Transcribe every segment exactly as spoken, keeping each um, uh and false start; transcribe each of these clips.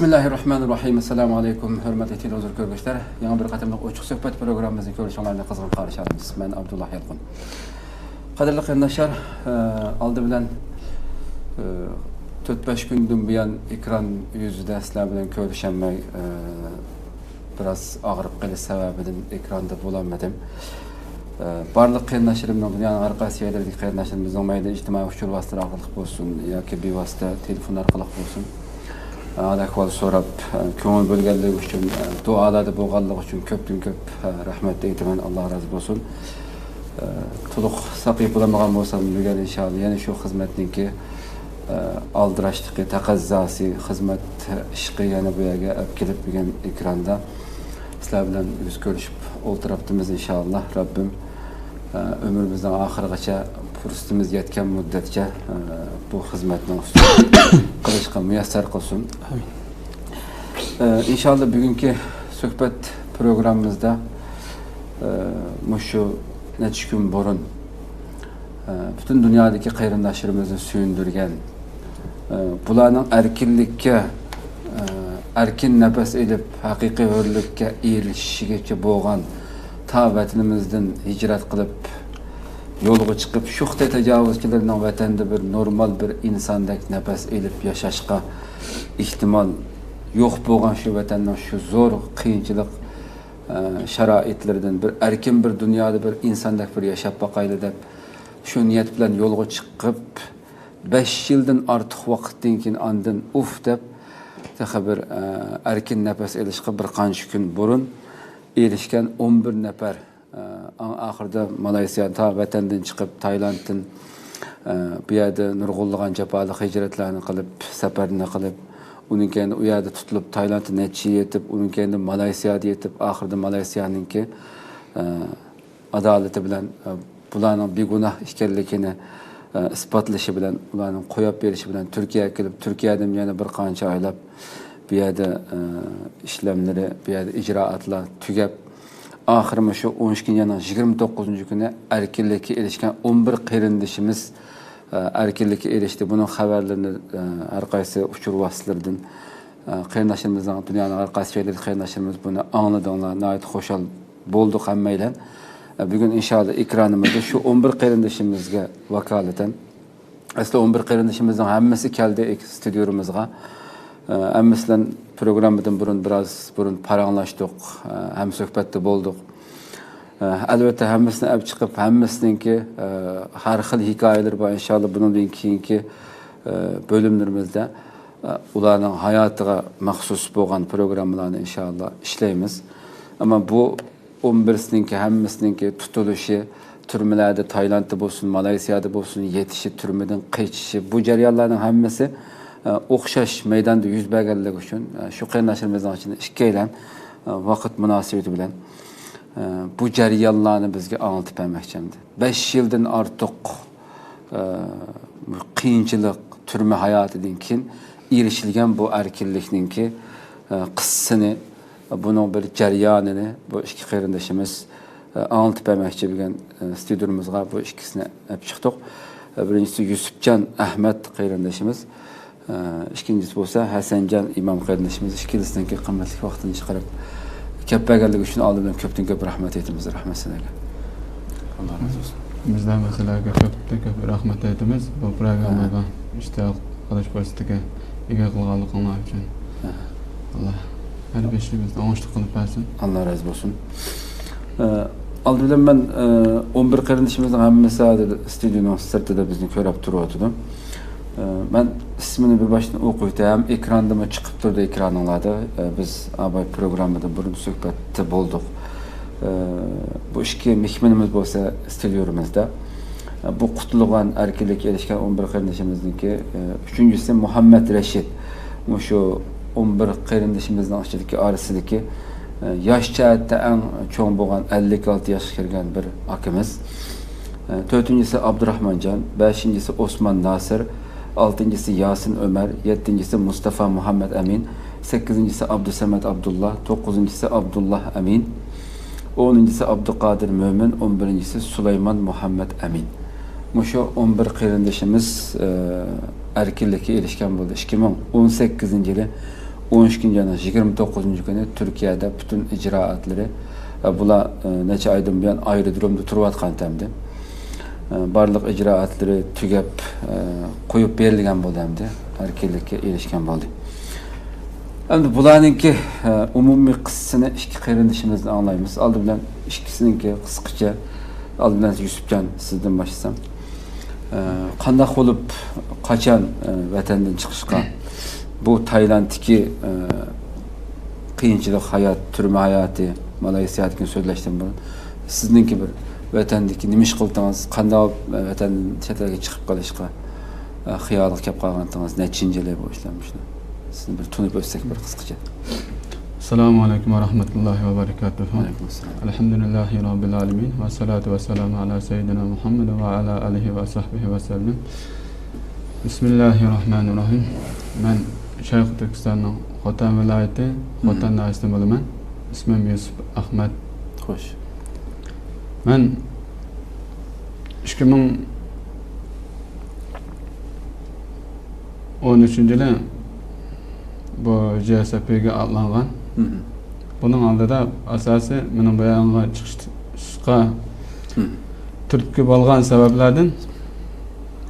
بىسمىللاھىررەھمانىررەھىم. ئەسسالامۇ ئەلەيكۇم، ھۆرمەتلىك تېلېۋىزور كۆرگۈچىلەر. يېڭى بىر قېتىملىق ئوچۇق سۆھبەت پروگراممىمىزنى كۆرۈشۈڭلارنى قىزغىن قارشى ئالىمىز. مەن ئابدۇللا يالقۇن. قەدىرلىك قېرىنداشلار، ئە، ئالدى بىلەن، ئە، تۆت-بەش كۈندىن بۇيان ئېكران يۈزىدە سىلەر بىلەن كۆرۈشەلمەي، ئە، بىراز ئاغرىپ قېلىش سەۋەبىدىن ئېكراندا بولالمىدىم. ئە، بارلىق قېرىنداشلىرىمنىڭ، دۇنيانىڭ ھەر قايسى يەرلىرىدىكى قېرىنداشلىرىمىزنىڭ مەيلى ئىجتىمائىي ئۇچۇر ۋاسىتىلىرى ئارقىلىق بولسۇن ياكى بىۋاسىتە تېلېفون ئارقىلىق بولسۇن، ھال-ئەھۋال سوراپ، كۆڭۈل بۆلگەنلىكى ئۈچۈن، دۇئالاردا بولغانلىقى ئۈچۈن كۆپتىن كۆپ رەھمەت ئېيتىمەن. ئاللا رازى بولسۇن. تولۇق ساقىيىپ بولالمىغان بولسام، بۈگۈن ئىنشاللا يەنە شۇ خىزمەتنىڭكى ئالدىراشلىقى، تەقەززاسى، خىزمەت ئىشقى يەنە بۇ يەرگە ئەپ كېلىپ، بۈگۈن ئېكراندا سىلەر بىلەن يۈز كۆرۈشۈپ ئولتۇرۇپتىمىز ئىنشاللا. رەببىم ئۆمرىمىزنىڭ ئاخىرىغىچە، پۇرسىتىمىز يەتكەن مۇددەتچە، بۇ خىزمەتنىڭ ئۈستىدە قىلىشقا مۇيەسسەر قىلسۇن. ئىنشاللا بۈگۈنكى سۆھبەت پروگراممىمىزدا، مۇشۇ نەچچە كۈن بۇرۇن، پۈتۈن دۇنيادىكى قېرىنداشلىرىمىزنى سۆيۈندۈرگەن، بۇلارنىڭ ئەركىنلىككە، ئەركىن نەپەس ئېلىپ، ھەقىقىي ھۆرلۈككە ئېرىشىشىگىچە بولغان تا ۋەتىنىمىزدىن ھىجرەت قىلىپ، يولغا چىقىپ، شۇ خىتاي تاجاۋۇزچىلىرىنىڭ ۋەتەندە بىر نورمال بىر ئىنساندەك نەپەس ئېلىپ ياشاشقا ئېھتىمال يوق بولغان شۇ ۋەتەننىڭ شۇ زور قىيىنچىلىق، ئە، شارائىتلىرىدىن بىر ئەركىن بىر دۇنيادا بىر ئىنساندەك بىر ياشاپ باقايلى دەپ، شۇ نىيەت بىلەن يولغا چىقىپ، بەش يىلدىن ئارتۇق ۋاقىتتىن كېيىن ئاندىن ئۇف دەپ، تېخى بىر، ئە، ئەركىن نەپەس ئېلىشقا بىر قانچە كۈن بۇرۇن ئېرىشكەن ئون بىر نەپەر، ئە، ئەڭ ئاخىرىدا مالايسىيا، تا ۋەتەندىن چىقىپ، تايلاندتىن، ئە، بۇ يەردە نۇرغۇنلىغان جاپالىق ھىجرەتلەرنى قىلىپ، سەپەرنى قىلىپ، ئۇنىڭ كەينىدە ئۇ يەردە تۇتۇلۇپ، تايلاندتا نەچچە يىل يېتىپ، ئۇنىڭ كەينىدە مالايسىيادا يېتىپ، ئاخىرىدا مالايسىيانىڭكى، ئە، ئادالىتى بىلەن، ئە، بۇلارنىڭ بىگۇناھ ئىكەنلىكىنى، ئە، ئىسپاتلىشى بىلەن، ئۇلارنىڭ قويۇپ بېرىشى بىلەن تۈركىيەگە كېلىپ، تۈركىيەدىن يەنە بىر قانچە ئايلاپ بۇ يەردە، ئە، ئىشلەملىرى، بۇ يەردە ئىجرائاتلار تۈگەپ، ئاخىرى مۇشۇ ئون ئىككىنچى ئاينىڭ يىگىرمە توققۇزىنچى كۈنى ئەركىنلىككە ئېرىشكەن ئون بىر قېرىندىشىمىز، ئە، ئەركىنلىككە ئېرىشتى. بۇنىڭ خەۋەرلىرىنى، ئە، ھەر قايسى ئۇچۇر ۋاسىتىلىرىدىن، ئە، قېرىنداشلىرىمىزنىڭ، دۇنيانىڭ ھەر قايسى جايلىرىدىكى قېرىنداشلىرىمىز بۇنى ئاڭلىدىڭلار، ناھايىتى خۇشال بولدۇق ھەممەيلەن. ئە، بۈگۈن ئىنشاللا ئېكرانىمىزدا شۇ ئون بىر قېرىندىشىمىزگە ۋاكالىتەن، ئەسلى ئون بىر قېرىندىشىمىزنىڭ ھەممىسى كەلدى ئېك-، ستۇدىيومىزغا. ئە، ھەممىسى بىلەن پروگراممىدىن بۇرۇن بىراز بۇرۇن پاراڭلاشتۇق، ئە، ھەمسۆھبەتتە بولدۇق. ئە، ئەلۋەتتە، ھەممىسىنى ئەپ چىقىپ، ھەممىسىنىڭكى، ئە، ھەر خىل ھېكايىلىرى بار. ئىنشاللا بۇنىڭدىن كېيىنكى، ئە، بۆلۈملىرىمىزدە، ئە، ئۇلارنىڭ ھاياتىغا مەخسۇس بولغان پروگراممىلارنى ئىنشاللا ئىشلەيمىز. ئەمما بۇ ئون بىرسىنىڭكى، ھەممىسىنىڭكى تۇتۇلۇشى، تۈرمىلەردە، تايلاندتا بولسۇن، مالايسىيادا بولسۇن، يېتىشى، تۈرمىدىن قېچىشى، بۇ جەريانلارنىڭ ھەممىسى، ئە، ئوخشاش مەيداندا يۈز بەرگەنلىكى ئۈچۈن، ئە، شۇ قېرىنداشلىرىمىزنىڭ ئىچىدىن ئىككىيلەن، ئە، ۋاقىت مۇناسىۋىتى بىلەن، ئە، بۇ جەريانلارنى بىزگە ئاڭلىتىپ بەرمەكچى ئەمدى. بەش يىلدىن ئارتۇق، ئە، قىيىنچىلىق، تۈرمە ھاياتىدىن كېيىن ئېرىشىلگەن بۇ ئەركىنلىكنىڭكى، ئە، قىسسىسىنى، بۇنىڭ بىر جەريانىنى بۇ ئىككى قېرىندىشىمىز، ئە، ئاڭلىتىپ بەرمەكچى بولغان، ئە، ستۇدىيومىزغا بۇ ئىككىسىنى ئەپ چىقتۇق. ئە، بىرىنچىسى يۈسۈپجان ئەھمەت قېرىندىشىمىز، ئە، ئىككىنچىسى بولسا ھەسەنجان ئىمام قېرىندىشىمىز. ئىككىلىسىنىڭكى قىممەتلىك ۋاقتىنى چىقىرىپ كەپ بەرگەنلىكى ئۈچۈن ئالدى بىلەن كۆپتىن كۆپ رەھمەت ئېيتىمىز. رەھمەت سىلەرگە. ئاللا رازى بولسۇن. بىزلەر سىلەرگە كۆپتىن كۆپ رەھمەت ئېيتىمىز، بۇ پروگراممىغا ئىشتىراك قىلىش پۇرسىتىگە ئىگە قىلغانلىقىڭلار ئۈچۈن. ئاللا ھەر بىر ئىشىمىزنى ئوڭۇشلۇق قىلىپ بەرسۇن. ئاللا رازى بولسۇن. ئە، ئالدى بىلەن مەن، ئە، ئون بىر قېرىندىشىمىزنىڭ ھەممىسى ھازىر ستۇدىيونىڭ سىرتىدا بىزنى كۆرۈپ تۇرۇۋاتىدۇ. ئە، مەن ئىسمىنى بىر باشتىن ئوقۇۋېتەي، ھەم ئېكراندىمۇ چىقىپ تۇرىدۇ، ئېكرانىڭلاردا. ئە، بىز ئاباي پروگراممىدا بۇرۇن سۆھبەتتە بولدۇق. ئە، بۇ ئىككى مېھمىنىمىز بولسا ستۇدىيومىزدا. ئە، بۇ قۇتلۇغان، ئەركىنلىككە ئېرىشكەن ئون بىر قېرىندىشىمىزنىڭكى، ئە، ئۈچىنچىسى مۇھەممەد رەشىد. مۇشۇ ئون بىر قېرىندىشىمىزنىڭ ئىچىدىكى، ئارىسىدىكى، ئە، ياش جەھەتتە ئەڭ چوڭ بولغان، ئەللىك ئالتە ياشقا كىرگەن بىر ئاكىمىز. ئە، تۆتىنچىسى ئابدۇراخمانجان، بەشىنچىسى ئوسمان ناسىر، ئالتىنچىسى ياسىن ئۆمەر، يەتتىنچىسى مۇستافا مۇھەممەد ئەمىن، سەككىزىنچىسى ئابدۇسەمەت ئابدۇللا، توققۇزىنچىسى ئابدۇللا ئەمىن، ئونىنچىسى ئابدۇقادىر مۆمىن، ئون بىرىنچىسى سۇلايمان مۇھەممەد ئەمىن. مۇشۇ ئون بىر قېرىندىشىمىز، ئە، ئەركىنلىككە ئېرىشكەن بولدى. ئىككى مىڭ ئون سەككىزىنچى يىلى ئون ئىككىنچى ئاينىڭ يىگىرمە توققۇزىنچى كۈنى تۈركىيەدە پۈتۈن ئىجرائاتلىرى، ئە، بۇلار، ئە، نەچچە ئايدىن بۇيان ئايرودرومدا تۇرۇۋاتقان ئەمدى. ئە، بارلىق ئىجرائاتلىرى تۈگەپ، ئە، قويۇپ بېرىلگەن بولدى ئەمدى. ئەركىنلىككە ئېرىشكەن بولدى. ئەمدى بۇلارنىڭكى، ئە، ئومۇمىي قىسسىسىنى ئىككى قېرىندىشىمىزدىن ئاڭلايمىز. ئالدى بىلەن ئىككىسىنىڭكى قىسقىچە، ئالدى بىلەن يۈسۈپجان، سىزدىن باشلىسام. ئە، قانداق بولۇپ، قاچان، ئە، ۋەتەندىن چىقىشقا، بۇ تايلاندتىكى، ئە، قىيىنچىلىق ھايات، تۈرمە ھاياتى، مالايسىيادىكىنى سۆزلەشتىن بۇرۇن، سىزنىڭكى بىر ۋەتەندىكى نېمە ئىش قىلدىڭىز، قانداق، ئە، ۋەتەندىن چەت ئەلگە چىقىپ قېلىشقا، ئە، خىيالىغا كەپ قالغانتىڭىز، نەچچىنچى يىلى بۇ ئىشلار مۇشۇ؟ سىزنى بىر تونۇپ ئۆتسەك بىر قىسقىچە. السلام عليكم ورحمة الله وبركاته. وعليكم السلام. الحمد لله رب العالمين، والصلاة والسلام على سيدنا محمد وعلى آله وصحبه وسلم. بسم الله الرحمن الرحيم. مەن شەرقىي تۈركىستاننىڭ خوتەن ۋىلايىتى، مم، خوتەن ناھىيەسىدىن بولىمەن. ئىسمىم يۈسۈپ ئەخمەت. خوش. مەن ئىككى مىڭ ئون ئۈچىنچى يىلى بۇ جى ئېس ئېف پىگە ئاتلانغان. مم. بۇنىڭ ئالدىدا ئاساسىي مېنىڭ بۇ يەرگە چىقىشقا، مم، تۈرتكە بولغان سەۋەبلەردىن،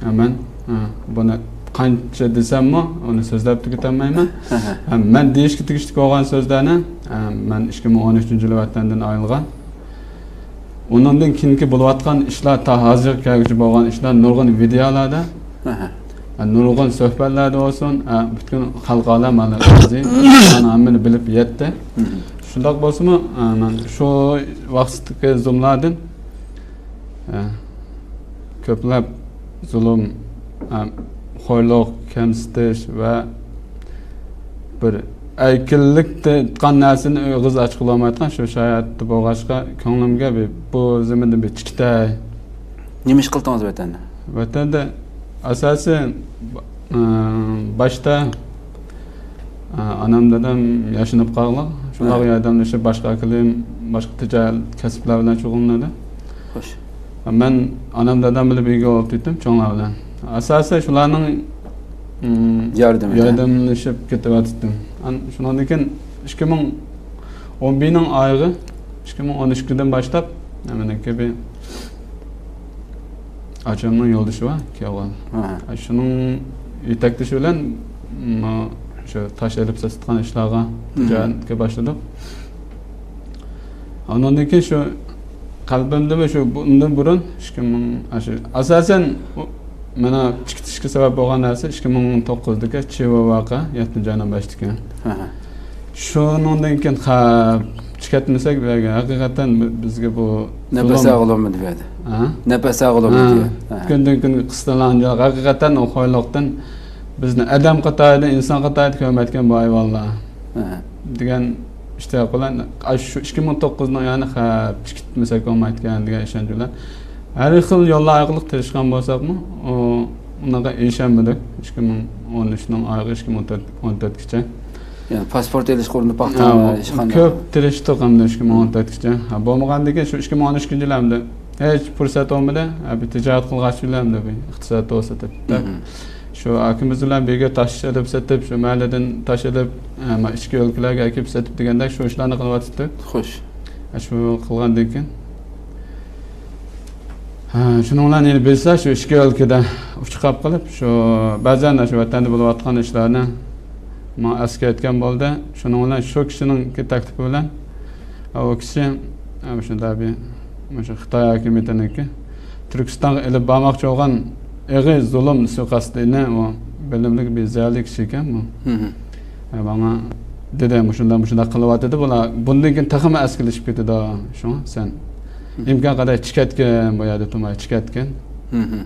ھە، مەن، ھە، بۇنى قانچە دېسەممۇ، ئۇنى سۆزلەپ تۈگىتەلمەيمەن. ھە، مەن دېيىشكە تېگىشلىك بولغان سۆزلەرنى، ھە، مەن ئىككى مىڭ ئون ئۈچىنچى يىلى ۋەتەندىن ئايرىلغان. ئۇنىڭدىن كېيىنكى بولۇۋاتقان ئىشلار، تا ھازىرغا كەلگۈچە بولغان ئىشلار نۇرغۇن ۋىدېئولاردا، ئەھە، نۇرغۇن سۆھبەتلەردە بولسۇن، ئە، پۈتكۈل خەلقئارا مانا ھەممىنى بىلىپ يەتتى. مم. شۇنداق بولسىمۇ، ئە، مەن شۇ ۋاقىتتىكى زۇلۇملاردىن، ئە، كۆپلەپ زۇلۇم، ئە، خورلۇق، كەمسىتىش ۋە بىر ئەركىنلىك دەيدىغان نەرسىنى ئېغىز ئاچقىلى بولمايدىغان شۇ شارائىتتا بولغاچقا، كۆڭلۈمگە بىر، بۇ زېمىندىن بىر چىقىتەي. نېمە ئىش قىلدىڭىز ۋەتەندە؟ ۋەتەندە ئاساسىي، ئى، باشتا، ئى، ئانام دادام ياشىنىپ قالغان. شۇلارغا، ھە، ياردەملىشىپ، باشقا ئەكىلىم، باشقا تىجارەت كەسىپلەر بىلەن شۇغۇللىنىدۇ. خوش. مەن ئانام دادام بىلەن بىرگە ئولتۇرتتۇم، چوڭلار بىلەن. ئاساسەن شۇلارنىڭ، ئىم، ياردىمىدە، ياردەملىشىپ كېتىۋاتىتتىم. ئان-، شۇنىڭدىن كېيىن ئىككى مىڭ ئون بىرنىڭ ئايىغى، ئىككى مىڭ ئون ئىككىدىن باشلاپ، مېنىڭكى بىر ئاچامنىڭ يولدىشى بار، كىيەۋ ئوغۇل. ھە. شۇنىڭ يېتەكلىشى بىلەن، مانا شۇ تاش ئېلىپ سېتىدىغان ئىشلارغا، مم، تىجارەتكە باشلىدۇق. ئاندىن كېيىن شۇ قەلبىمدىمۇ شۇ بۇندىن بۇرۇن ئىككى مىڭ، ئاشۇ، ئاساسەن، ئۇ، مانا چىقىتىشقا سەۋەب بولغان نەرسە ئىككى مىڭ توققۇزدىكى چىۋا ۋەقە، يەتتىنچى ئاينىڭ بەشىدىكى. ھە. شۇنىڭدىن كېيىن، ھە، چىقىتمىسەك، بۇ يەرگە ھەقىقەتەن بىزگە بۇ نەپەس زۇلۇم. ئالغىلى بولمىدى بۇ يەردە. ھە؟ نەپەس ئالغىلى بولمىدى. ھە. ھە. كۈندىن كۈنگە قىستىلانجاق، ھەقىقەتەن ئۇ خورلۇقتىن بىزنى ئادەم قاتارىدا، ئىنسان قاتارىدا كۆرمەيدىكەن بۇ ھايۋانلار. ھە. دېگەن ئىشتىياق بىلەن، ئاشۇ ئىككى مىڭ توققۇزنىڭ يەنى، ھە، چىقىتمىسەك بولمايدىكەن دېگەن ئىشەنچ بىلەن ھەر خىل يوللار ئارقىلىق تىرىشقان بولساقمۇ، ئۇ، ئۇنىڭغا ئېرىشەلمىدۇق. ئىككى مىڭ ئون ئۈچنىڭ ئايىغى ئىككى مىڭ ئون تۆتكىچە. يەنى پاسپورت ئېلىشقا ئۇرۇنۇپ باقتىڭمۇ؟ ھە، ئىشخانا؟ كۆپ تىرىشتۇق ئەمدى ئىككى مىڭ ئون تۆتكىچە. ھە، بولمىغاندىن كېيىن شۇ ئىككى مىڭ ئون ئۈچىنچى يىلى ئەمدى ھېچ پۇرسەت بولمىدى. ھە، بىر تىجارەت قىلغاچ بىلەن ئەمدى بىر ئىقتىساد بولسا دەپ. مم. شۇ ئاكىمىز بىلەن بىرگە تاش ئېلىپ سېتىپ، شۇ مەھەللىدىن تاش ئېلىپ، ئە، مانا ئىچكى ئۆلكىلەرگە ئەكىپ سېتىپ دېگەندەك شۇ ئىشلارنى قىلىۋاتاتتۇق. خوش. ئە، شۇ قىلغاندىن كېيىن، ھە، شۇنىڭ بىلەن يەنە بىلسە، شۇ ئىچكى ئۆلكىدە ئۇچقاپ قېلىپ، شۇ بەزەن شۇ ۋەتەندە بولۇۋاتقان ئىشلارنى ماڭا ئەسكە ئېيتكەن بولدى. شۇنىڭ بىلەن شۇ كىشىنىڭكى تەكلىپى بىلەن ئە، ئۇ كىشى، ئە، مۇشۇنداق بىر، مۇشۇ خىتاي ھاكىمىيىتىنىڭكى تۈركىستانغا ئېلىپ بارماقچى بولغان ئېغىر زۇلۇم سۇيىقەستىنى ئۇ بىلىملىك بىر زىيالىي كىشى ئىكەن بۇ. مم. ئە، ماڭا دېدى، مۇشۇنداق، مۇشۇنداق قىلىۋاتىدۇ بۇلار. بۇندىن كېيىن تېخىمۇ ئەسكىلىشىپ كېتىدۇ. شۇڭا سەن، مم، ئىمكان قەدەر چىقىۋەتكىن، بۇ يەردە تۇرماي چىقىۋەتكىن. مم.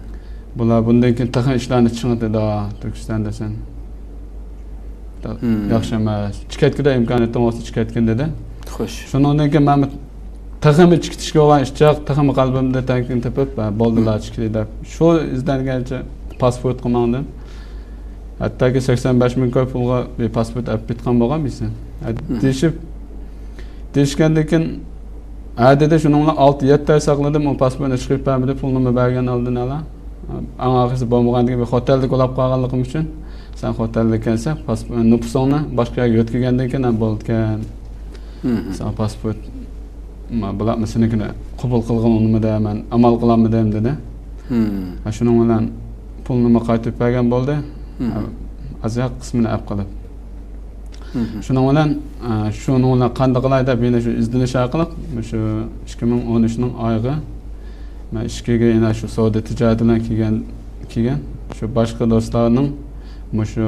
بۇلار بۇندىن كېيىن تېخى ئىشلارنى چىڭىتىدۇ، تۈركىستاندا سەن. مم. ياخشى ئەمەس. چىقىۋەتكىدە ئىمكانىيىتىڭ بولسا چىقىۋەتكىن دېدى. خوش. شۇنىڭدىن كېيىن مەن تېخىمۇ چىقىتىشكە بولغان ئىشتىياق، تېخىمۇ قەلبىمدە تەمكىن تېپىپ، ھە، بولدىلا، مم، چىقتى دەپ. شۇ ئىزدەنگەنچە پاسپورتقا ماڭدىم. ھەتتاكى سەكسەن بەش مىڭ كوي پۇلغا بىر پاسپورت ئەپ بېرىدىغان بولغان بىرسى. ھە، مم، دېيىشىپ، دېيىشكەندىن كېيىن، ھە دېدى، شۇنىڭ بىلەن ئالتە، يەتتە ئاي ساقلىدىم، ئۇ پاسپورتنى چىقىرىپ بەرمىدى، پۇلنىمۇ بەرگەن ئالدىن ئالا. ئەڭ ئاخىرسى بولمىغاندىكىن بىر خوتەندە ئۇخلاپ قالغانلىقىم ئۈچۈن سەن خوتەنلىك ئىكەنسەن، پاسپ-، نوپۇسۇڭنى باشقا يەرگە يۆتكىگەندىن كېيىن ھەم بولىدىكەن. مم. ساڭا پاسپورت، ما، بۇلار سېنىڭكىنى قوبۇل قىلغىلى ئۇنىمىدى، مەن ئامال قىلالمىدىم دېدى. مم. ھە، شۇنىڭ بىلەن پۇلنىمۇ قايتۇرۇپ بەرگەن بولدى. مم. ھە، ئازراق قىسمىنى ئەپ قىلىپ. مم. شۇنىڭ بىلەن، ئە، شۇنىڭ بىلەن قانداق قىلاي دەپ يەنە شۇ ئىزدىنىش ئارقىلىق، شۇ ئىككى مىڭ ئون ئۈچنىڭ ئايىغى مەن ئىچكىرىگە يەنە شۇ سودا تىجارىتى بىلەن كىرگەن، كىرگەن. شۇ باشقا دوستلارنىڭ مۇشۇ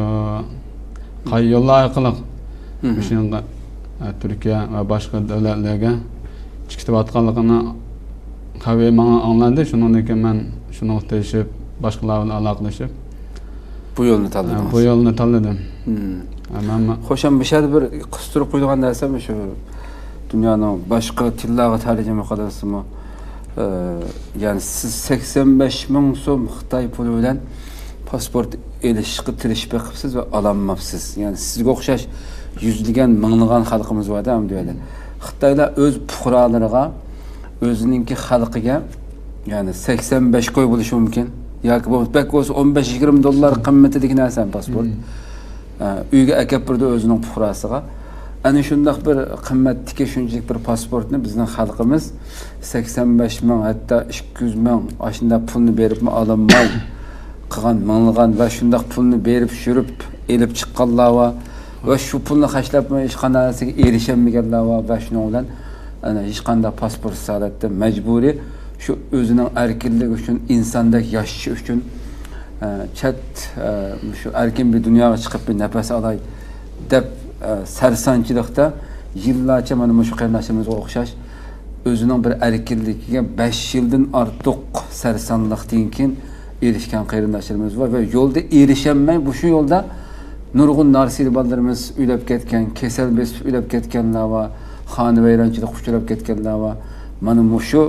قايا يوللار ئارقىلىق مم. مۇشۇ يەرگە، ئە، تۈركىيە ۋە باشقا دۆلەتلەرگە چىقىۋاتقانلىقىنى خەۋىرى ماڭا ئاڭلاندى. شۇنىڭدىن كېيىن مەن شۇنىڭغا تىرىشىپ، باشقىلار بىلەن ئالاقىلىشىپ، بۇ يولنى تاللىدىڭىز؟ بۇ يولنى تاللىدىم. مم. ئە، مەن، مەن خوش، ئەمما بۇ يەردە بىر قىستۇرۇپ قويىدىغان نەرسەم شۇ، دۇنيانىڭ باشقا تىللارغا تەرجىمە قىلىنسىمۇ، ئە، يەنى سىز سەكسەن بەش مىڭ سوم خىتاي پۇلى بىلەن پاسپورت ئېلىشقا تىرىشىپ بېقىپسىز ۋە ئالالماپسىز. يەنى سىزگە ئوخشاش يۈزلىگەن، مىڭلىغان خەلقىمىز بار-دە، ئەمدى بۇ يەردە. خىتايلار ئۆز پۇقرالىرىغا، ئۆزىنىڭكى خەلقىگە، يەنى سەكسەن بەش كوي بولۇشى مۇمكىن. ياكى بولمىسا، بەك بولسا ئون بەش يىگىرمە دوللار قىممىتىدىكى نەرسە پاسپورت. مم. ئە، ئۆيگە ئەكەپ بېرىدۇ ئۆزىنىڭ پۇقراسىغا. ئەنە شۇنداق بىر قىممەتتىكى شۇنچىلىك بىر پاسپورتنى بىزنىڭ خەلقىمىز سەكسەن بەش مىڭ، ھەتتا ئىككى يۈز مىڭ ئاشۇنداق پۇلنى بېرىپمۇ ئالالماي قىلغان، مىڭلىغان ۋە شۇنداق پۇلنى بېرىپ چۈشۈرۈپ ئېلىپ چىققانلار بار. ۋە شۇ پۇلنى خەجلەپمۇ ھېچقانداق نەرسىگە ئېرىشەلمىگەنلەر بار ۋە شۇنىڭ بىلەن، ئەنە، ھېچقانداق پاسپورتسىز ھالەتتە مەجبۇرىي شۇ ئۆزىنىڭ ئەركىنلىكى ئۈچۈن، ئىنساندەك ياشىشى ئۈچۈن، ئە، چەت، ئە، شۇ ئەركىن بىر دۇنياغا چىقىپ بىر نەپەس ئالاي دەپ، ئە، سەرسانچىلىقتا يىللارچە مانا مۇشۇ قېرىنداشلىرىمىزغا ئوخشاش ئۆزىنىڭ بىر ئەركىنلىكىگە بەش يىلدىن ئارتۇق سەرسانلىقتىن كېيىن ئېرىشكەن قېرىنداشلىرىمىز بار ۋە يولدا ئېرىشەلمەي، مۇشۇ يولدا نۇرغۇن نارسىلى بالىلىرىمىز ئۆلۈپ كەتكەن، كېسەل بېسىپ ئۆلۈپ كەتكەنلەر بار، خانىۋەيرانچىلىققا ئۇچراپ كەتكەنلەر بار. مانا مۇشۇ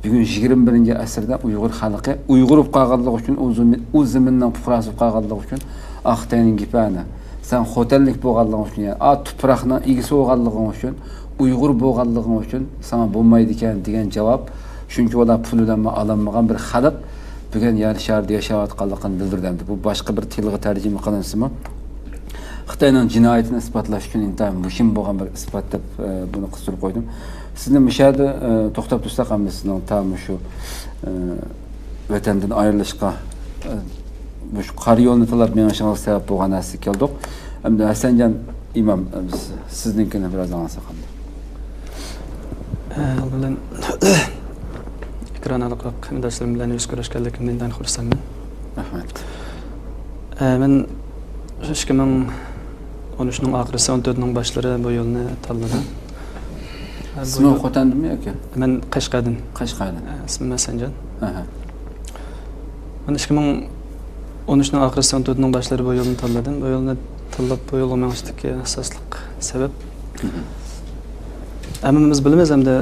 بۈگۈن يىگىرمە بىرىنچى ئەسىردە ئۇيغۇر خەلقى ئۇيغۇر بولۇپ قالغانلىقى ئۈچۈن، ئۇ زېمىن-، ئۇ زېمىننىڭ پۇقراسى بولۇپ قالغانلىقى ئۈچۈن، ئاق خىتاينىڭ گېپى ئەنە. سەن خوتەنلىك بولغانلىقىڭ ئۈچۈن، يەنى ئا تۇپراقنىڭ ئىگىسى بولغانلىقىڭ ئۈچۈن، ئۇيغۇر بولغانلىقىڭ ئۈچۈن ساڭا بولمايدىكەن دېگەن جاۋاب، شۇنچە ئۇلار پۇل بىلەنمۇ ئالالمىغان بىر خەلق بۈگۈن يەر شارىدا ياشاۋاتقانلىقىنى بىلدۈردى. ئەمدى بۇ باشقا بىر تىلغا تەرجىمە قىلىنسىمۇ، خىتاينىڭ جىنايىتىنى ئىسپاتلاش ئۈچۈن ئىنتايىن مۇھىم بولغان بىر ئىسپات دەپ، ئە، بۇنى قىستۇرۇپ قويدۇم. سىزنى مۇشۇ يەردە، ئە، توختاپ تۇرساق، ئەمدى سىزنىڭ تا مۇشۇ، ئە، ۋەتەندىن ئايرىلىشقا، ئە، مۇشۇ قارا يولنى تاللاپ مېڭىشىڭىزغا سەۋەب بولغان نەرسىگە كەلدۇق. ئەمدى ھەسەنجان ئىمام، ئە، بىز سىزنىڭكىنى بىراز ئاڭلىساق ئەمدى. ئە، ئالدى بىلەن ئېكران ئارقىلىق قېرىنداشلىرىم بىلەن يۈز كۆرۈشكەنلىكىمدىن ئىنتايىن خۇرسەنمەن. رەھمەت. ئە، مەن شۇ ئىككى مىڭ ئون ئۈچنىڭ ئاخىرىسى، ئون تۆتنىڭ باشلىرى بۇ يولنى تاللىدىم. ئە، بۇ سىزمۇ يول خوتەندىنمۇ ياكى؟ مەن قەشقەردىن. قەشقەردىن. ئە، ئىسمىم ھەسەنجان. ئەھە. مەن ئىككى مىڭ ئون ئۈچنىڭ ئاخىرىسى، ئون تۆتنىڭ باشلىرى بۇ يولنى تاللىدىم. بۇ يولنى تاللاپ، بۇ يولغا مېڭىشتىكى ئاساسلىق سەۋەب، مم. ھەممىمىز بىلىمىز ئەمدى،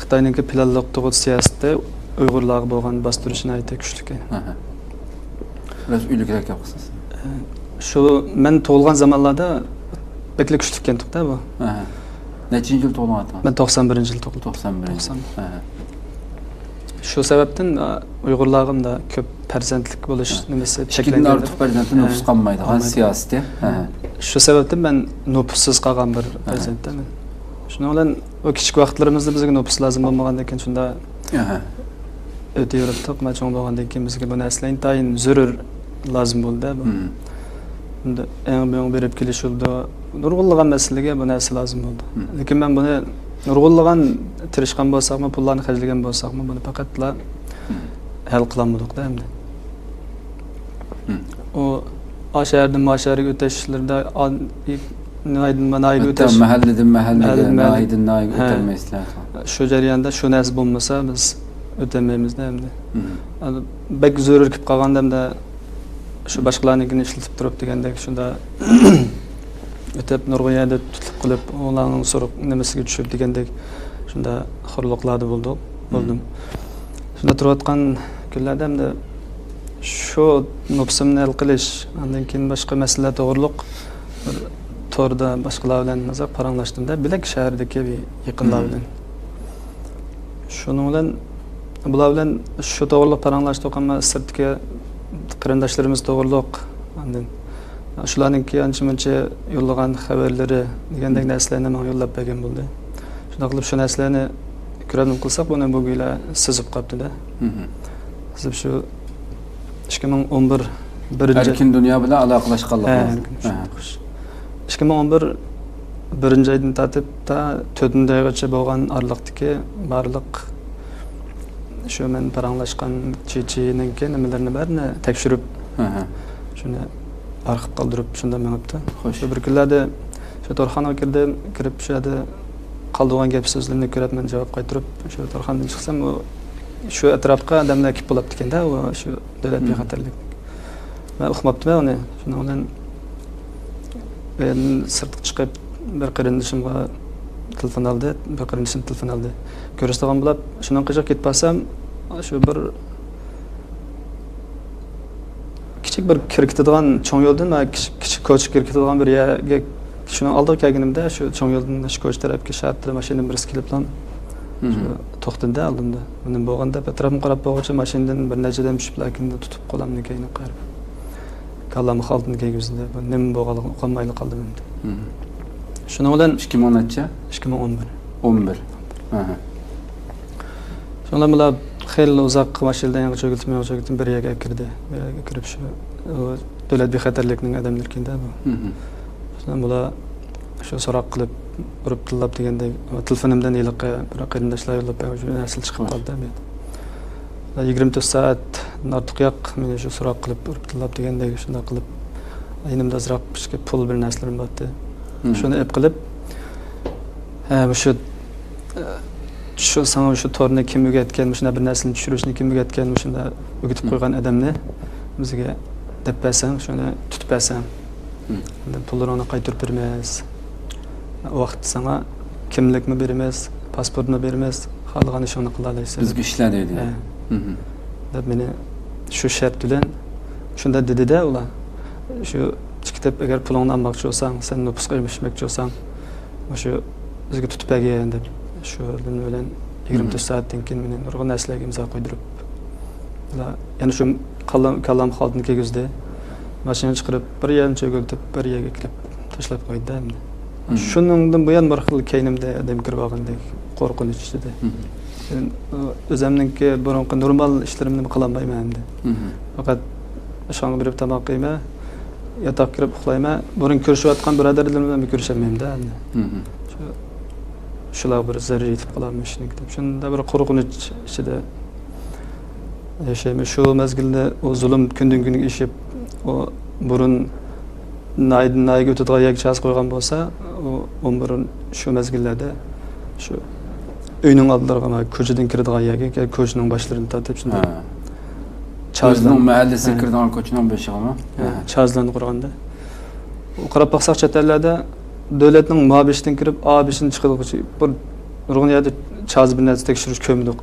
خىتاينىڭكى پىلانلىق تۇغۇت سىياسىتى ئۇيغۇرلارغا بولغان باستۇرۇشى ناھايىتى كۈچلۈك. ئەھە. بىراز ئۆيلۈكرەك گەپ قىلسىڭىز. شۇ مەن تۇغۇلغان زامانلاردا بەكلا كۈچلۈككەنتۇق-دە بۇ. ئەھە. نەچچىنچى يىل تۇغۇلغان ئاتىڭىز؟ مەن توقسان بىرىنچى يىل تۇغۇلدۇم. توقسان بىرىنچى. توقسان. ئەھە. شۇ سەۋەبتىن، ئا، ئۇيغۇرلارغا مۇنداق كۆپ پەرزەنتلىك بولۇش ھە. نېمىسى ئىككىدىن چەكلەنگەن. ئارتۇق پەرزەنتتىن ھە. نوپۇس قالمايدىغان قالمايدۇ. سىياسىتى. ھە. شۇ سەۋەبتىن مەن نوپۇسسىز قالغان بىر ھە. پەرزەنتتەن مەن. شۇنىڭ بىلەن ئۇ كىچىك ۋاقىتلىرىمىزدا بىزگە نوپۇس لازىم بولمىغاندىن كېيىن شۇنداق ھە. ئۆتۈۋېرىپتۇق. مەن چوڭ بولغاندىن كېيىن بىزگە بۇ نەرسىلەر ئىنتايىن زۆرۈر لازىم بولدى بۇ. مم. ئەمدى ئەڭ بۈيۈڭ بېرىپ كېلىش يولىدا نۇرغۇنلىغان مەسىلىگە بۇ نەرسە لازىم بولدى. مم. لېكىن مەن بۇنى نۇرغۇنلىغان تىرىشقان بولساقمۇ، پۇللارنى خەجلىگەن بولساقمۇ، بۇنى پەقەتلا مم. ھەل قىلالمىدۇق-دە ئەمدى. مم. ئۇ، ئا شەھەردىن ما شەھەرگە ئۆتۈشلىرىدە، ئا، ناھىيەدىن ما ناھىيەگە ھەتتا ئۆتۈش. مەھەللىدىن مەھەللىگە، مەھەللىدىن مەھەللىگە. ناھىيەدىن ناھىيەگە ھە. ئۆتەلمەيسىلەر. شۇ جەرياندا شۇ نەرسە بولمىسا، بىز ئۆتەلمەيمىز-دە ئەمدى. مم. ئەمدى بەك زۆرۈر كېلىپ قالغاندا ئەمدى شۇ باشقىلارنىڭكىنى ئىشلىتىپ تۇرۇپ دېگەندەك شۇنداق ئۆتۈپ نۇرغۇن يەردە تۇتۇلۇپ قېلىپ، ئۇلارنىڭ سورۇق نېمىسىگە چۈشۈپ دېگەندەك شۇنداق خورلۇقلاردا بولدۇق، مم. بولدۇم. شۇنداق تۇرۇۋاتقان كۈنلەردە ئەمدى شۇ نوپۇسۇمنى ھەل قىلىش، ئاندىن كېيىن باشقا مەسىلىلەر توغرۇلۇق بىر توردا باشقىلار بىلەن ئازراق پاراڭلاشتىم-دە، بىلەك شەھىرىدىكى بىر يېقىنلار مم. بىلەن. شۇنىڭ بىلەن، بۇلار بىلەن شۇ توغرىلىق پاراڭلاشتۇق، ئەمما سىرتتىكى قېرىنداشلىرىمىز توغرىلىق، ئاندىن شۇلارنىڭكى ئانچە-مۇنچە يوللىغان خەۋەرلىرى دېگەندەك نەرسىلەرنى ماڭا يوللاپ بەرگەن بولدى. شۇنداق قىلىپ شۇ نەرسىلەرنى كۆرەلمەي قالساق، بۇنى بۇ گويلا سىزىپ قاپتۇ-دە. سىزىپ شۇ ئىككى مىڭ ئون بىر بىرىنچى ئەركىن دۇنيا بىلەن ئالاقىلەشقانلىقىڭىز. ھە، ئەركىن، ھە. شۇنداق، خوش. ئىككى مىڭ ئون بىر بىرىنچى ئايدىن تارتىپ تا تۆتىنچى ئايغىچە بولغان ئارىلىقتىكى بارلىق شۇ مەن پاراڭلاشقان چېچىنىڭكى نېمىلىرىنى بارىنى تەكشۈرۈپ، ھە، ھە. شۇنى ئارخىپ قالدۇرۇپ شۇنداق مېڭىپتۇ. خوش. شۇ بىر كۈنلەردە شۇ تورخانىغا كىردىم، كىرىپ شۇ يەردە قالىدىغان گەپ سۆزلىرىنى كۆرۈپ مەن جاۋاب قايتۇرۇپ، شۇ تورخانىدىن چىقسام، ئۇ شۇ ئەتراپقا ئادەملەر كېلىپ بولاپتىكەن-دە، ئۇ شۇ دۆلەت بىخەتەرلىك. مەن ئۇقماپتىمەن ئۇنى. شۇنىڭ بىلەن بۇ يەردىن سىرتقا چىقىپ، بىر قېرىندىشىمغا تېلېفون ئالدى، بىر قېرىندىشىم تېلېفون ئالدى. كۆرۈشىدىغان بولاپ، شۇنىڭ قېشىغا كېتىپ بارسام، شۇ بىر كىچىك بىر كىر كېتىدىغان چوڭ يولدىن، مانا كىچىك، كىچىك كوچا كىر كېتىدىغان بىر يەرگە، شۇنىڭ ئالدىغا كەلگىنىمدە، شۇ چوڭ يولدىن شۇ كوچا تەرەپكە شارتتىلا ماشىنىدىن بىرسى كېلىپلا، شۇ توختىدى ئالدىمدا. مېنى بولغاندا ئەتراپىمغا قاراپ بولغۇچە ماشىنىدىن بىر نەچچە ئادەم چۈشۈپ، لېكىن تۇتۇپ قولۇمنى كەينىگە قايرىپ. كاللامغا خالتىنى كىيگۈزدى. بۇ نېمە بولغانلىقىنى ئۇقالمايلا قالدىم ئەمدى. شۇنىڭ بىلەن ئىككى مىڭ نەچچە؟ ئىككى مىڭ ئون بىر. ئون بىر. ئاھا. شۇنىڭ بىلەن بۇلار خېلى ئۇزاق ماشىنىدا ياڭغا چۆگۈلتۈپ، ياڭغا چۆگۈلتۈپ بىر يەرگە كىردى. بىر يەرگە كىرىپ شۇ، ئۇ دۆلەت بىخەتەرلىكىنىڭ ئادەملىرىكەن-دە بۇ. شۇنىڭ بىلەن بۇلار شۇ سوراق قىلىپ، ئۇرۇپ تىللاپ دېگەندەك، تېلېفونۇمدىن ھېلىقى بىر قېرىنداشلار يوللاپ بەرگەن شۇ نەرسىلەر چىقىپ قالدى. يىگىرمە تۆت سائەتتىن ئارتۇق ياق، مېنى شۇ سوراق قىلىپ، ئۇرۇپ تىللاپ دېگەندەك شۇنداق قىلىپ، يېنىمدا ئازراق كىچىك پۇل بىر نەرسىلىرىم بارتى. شۇنى ئېلىپ قېلىپ، ھە، مۇشۇ، شۇ ساڭا شۇ تورنى كىم ئۆگەتكەن، مۇشۇنداق بىر نەرسىنى چۈشۈرۈشنى كىم ئۆگەتكەن، مۇشۇنداق ئۆگىتىپ قويغان ئادەمنى بىزگە دەپ بەرسەڭ، شۇنى تۇتۇپ بەرسەڭ، ئاندىن پۇللىرىڭنى قايتۇرۇپ بېرىمىز. ئۇ ۋاقىتتا ساڭا كىملىكمۇ بېرىمىز، پاسپورتمۇ بېرىمىز، خالىغان ئىشىڭنى قىلالايسەن. بىزگە ئىشلە دەيدۇ. ھە. دەپ مېنى شۇ شەرت بىلەن شۇنداق دېدى-دە ئۇلار. شۇ چىقىپ، ئەگەر پۇلۇڭنى ئالماقچى بولساڭ، سەن نوپۇسقا ئېلىشماقچى بولساڭ، مۇشۇ بىزگە تۇتۇپ بەرگىن دەپ، شۇ نېمە بىلەن يىگىرمە تۆت سائەتتىن كېيىن مېنى نۇرغۇن نەرسىلەرگە ئىمزا قويدۇرۇپ، يەنە شۇ كاللام، كاللام خالتىنى كىيگۈزدى. ماشىنىنى چىقىرىپ، بىر يەرنى چۆگۈلتۈپ، بىر يەرگە كىرىپ تاشلاپ قويدى ئەمدى. شۇنىڭدىن بۇيان بىر خىل كەينىمدە ئادەم كىرىپ ئالغاندەك قورقۇنچ ئىچىدە. ئۆزۈمنىڭكى بۇرۇنقى نورمال ئىشلىرىمنى قىلالمايمەن ئەمدى. پەقەت ئاشخانىغا بېرىپ تاماق يەيمەن، ياتاققا كىرىپ ئۇخلايمەن. بۇرۇن كۆرۈشۈۋاتقان بۇرادەرلىرىم بىلەن كۆرۈشەلمەيمەن-دە ئەمدى. شۇ، شۇلار بىر زەرەر يېتىپ قالارمۇ ئىشىنىڭكى دەپ. شۇنداق بىر قورقۇنچ ئىچىدە ياشايمەن. شۇ مەزگىلدە ئۇ زۇلۇم كۈندىن-كۈنگە ئېشىپ، ئۇ بۇرۇن ناھىيەدىن ناھىيەگە ئۆتىدىغان يەرگە چازا قويغان بولسا، ئۇ ئون بىر شۇ مەزگىللەردە شۇ ئۆينىڭ ئالدىلىرىغا، كوچىدىن كىرىدىغان يەرگە، كوچىنىڭ باشلىرىنى تارتىپ شۇنداق. ھە. چازىلار. ئۆزىنىڭ مەھەللىسىگە كىرىدىغان كوچىنىڭ بېشىغىمۇ؟ ھە، چازىلارنى قۇرغاندا. قاراپ باقساق، چەت ئەللەردە دۆلەتنىڭ ما بېشىدىن كىرىپ، ئا بېشىدىن چىقىدىغۇچە بىر نۇرغۇن يەردە چازا بىر نەرسە تەكشۈرۈش كۆرمىدۇق.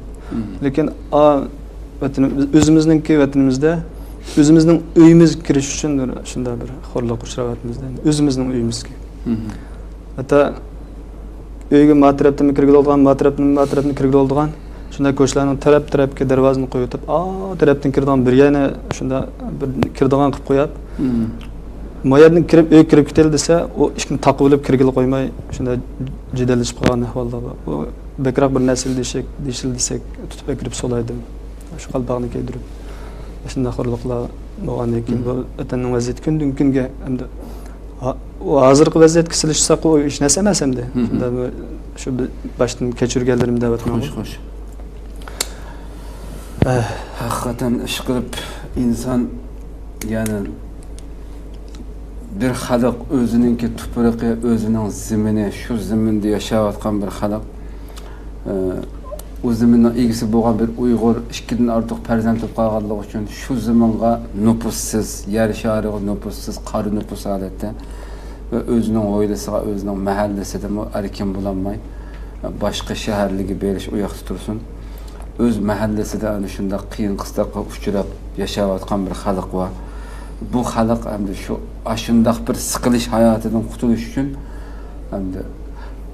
لېكىن ئا ۋەتىنىمىز، ئۆزىمىزنىڭكى ۋەتىنىمىزدە ئۆزىمىزنىڭ ئۆيىمىزگە كىرىش ئۈچۈن بىر شۇنداق بىر خورلۇققا ئۇچراۋاتىمىز. ئۆزىمىزنىڭ ئۆيىمىزگە. ھەتتا ئۆيگە ما تەرەپتىن كىرگىلى بولىدىغان، ما تەرەپتىن، ما تەرەپتىن كىرگىلى بولىدىغان شۇنداق كوچىلارنىڭ تەرەپ-تەرەپكە دەرۋازىنى قويۇۋېتىپ، ئا تەرەپتىن كىرىدىغان بىر يەرنى شۇنداق بىر كىرىدىغان قىلىپ قويۇپ، ما يەردىن كىرىپ، ئۆيگە كىرىپ كېتەيلى دېسە، ئۇ ئىشىكنى تاقىۋېلىپ كىرگىلى قويماي، شۇنداق جېدەللىشىپ قالغان ئەھۋاللار بار. ئۇ بەكرەك بىر نەرسىلەر دېيىشىك، دېيىشىلدى دېسەك، تۇتۇپ ئەكىرىپ سولايدۇ. شۇ قالپاقنى كىيدۈرۈپ. شۇنداق خورلۇقلار بولغاندىن كېيىن، بۇ ۋەتەننىڭ ۋەزىيىتى كۈندىن-كۈنگە، ئەمدى ھا-، ئۇ ھازىرقى ۋەزىيەتكە سېلىشساق، ئۇ ھېچ نەرسە ئەمەس ئەمدى. شۇنداق بىر، شۇ بىر باشتىن كەچۈرگەنلىرىمنى دەۋاتىمەن. خوش، خوش. ھەقىقەتەن ئىشقىلىپ ئىنسان، يەنى بىر خەلق ئۆزىنىڭكى تۇپرىقى، ئۆزىنىڭ زېمىنى، شۇ زېمىندا ياشاۋاتقان بىر خەلق، ئە، ئۇ زېمىننىڭ ئىگىسى بولغان بىر ئۇيغۇر ئىككىدىن ئارتۇق پەرزەنت بولۇپ قالغانلىقى ئۈچۈن شۇ زېمىنغا نوپۇسسىز، يەر شارىغا نوپۇسسىز، قارا نوپۇس ھالەتتە ۋە ئۆزىنىڭ ھويلىسىغا، ئۆزىنىڭ مەھەللىسىدىمۇ ئەركىن بولالماي، باشقا شەھەرلەرگە بېرىش ئۇ ياقتا تۇرسۇن. ئۆز مەھەللىسىدە ئەنە شۇنداق قىيىن قىستاققا ئۇچراپ ياشاۋاتقان بىر خەلق بار. بۇ خەلق ئەمدى شۇ، ئاشۇنداق بىر سىقىلىش ھاياتىدىن قۇتۇلۇش ئۈچۈن، ئەمدى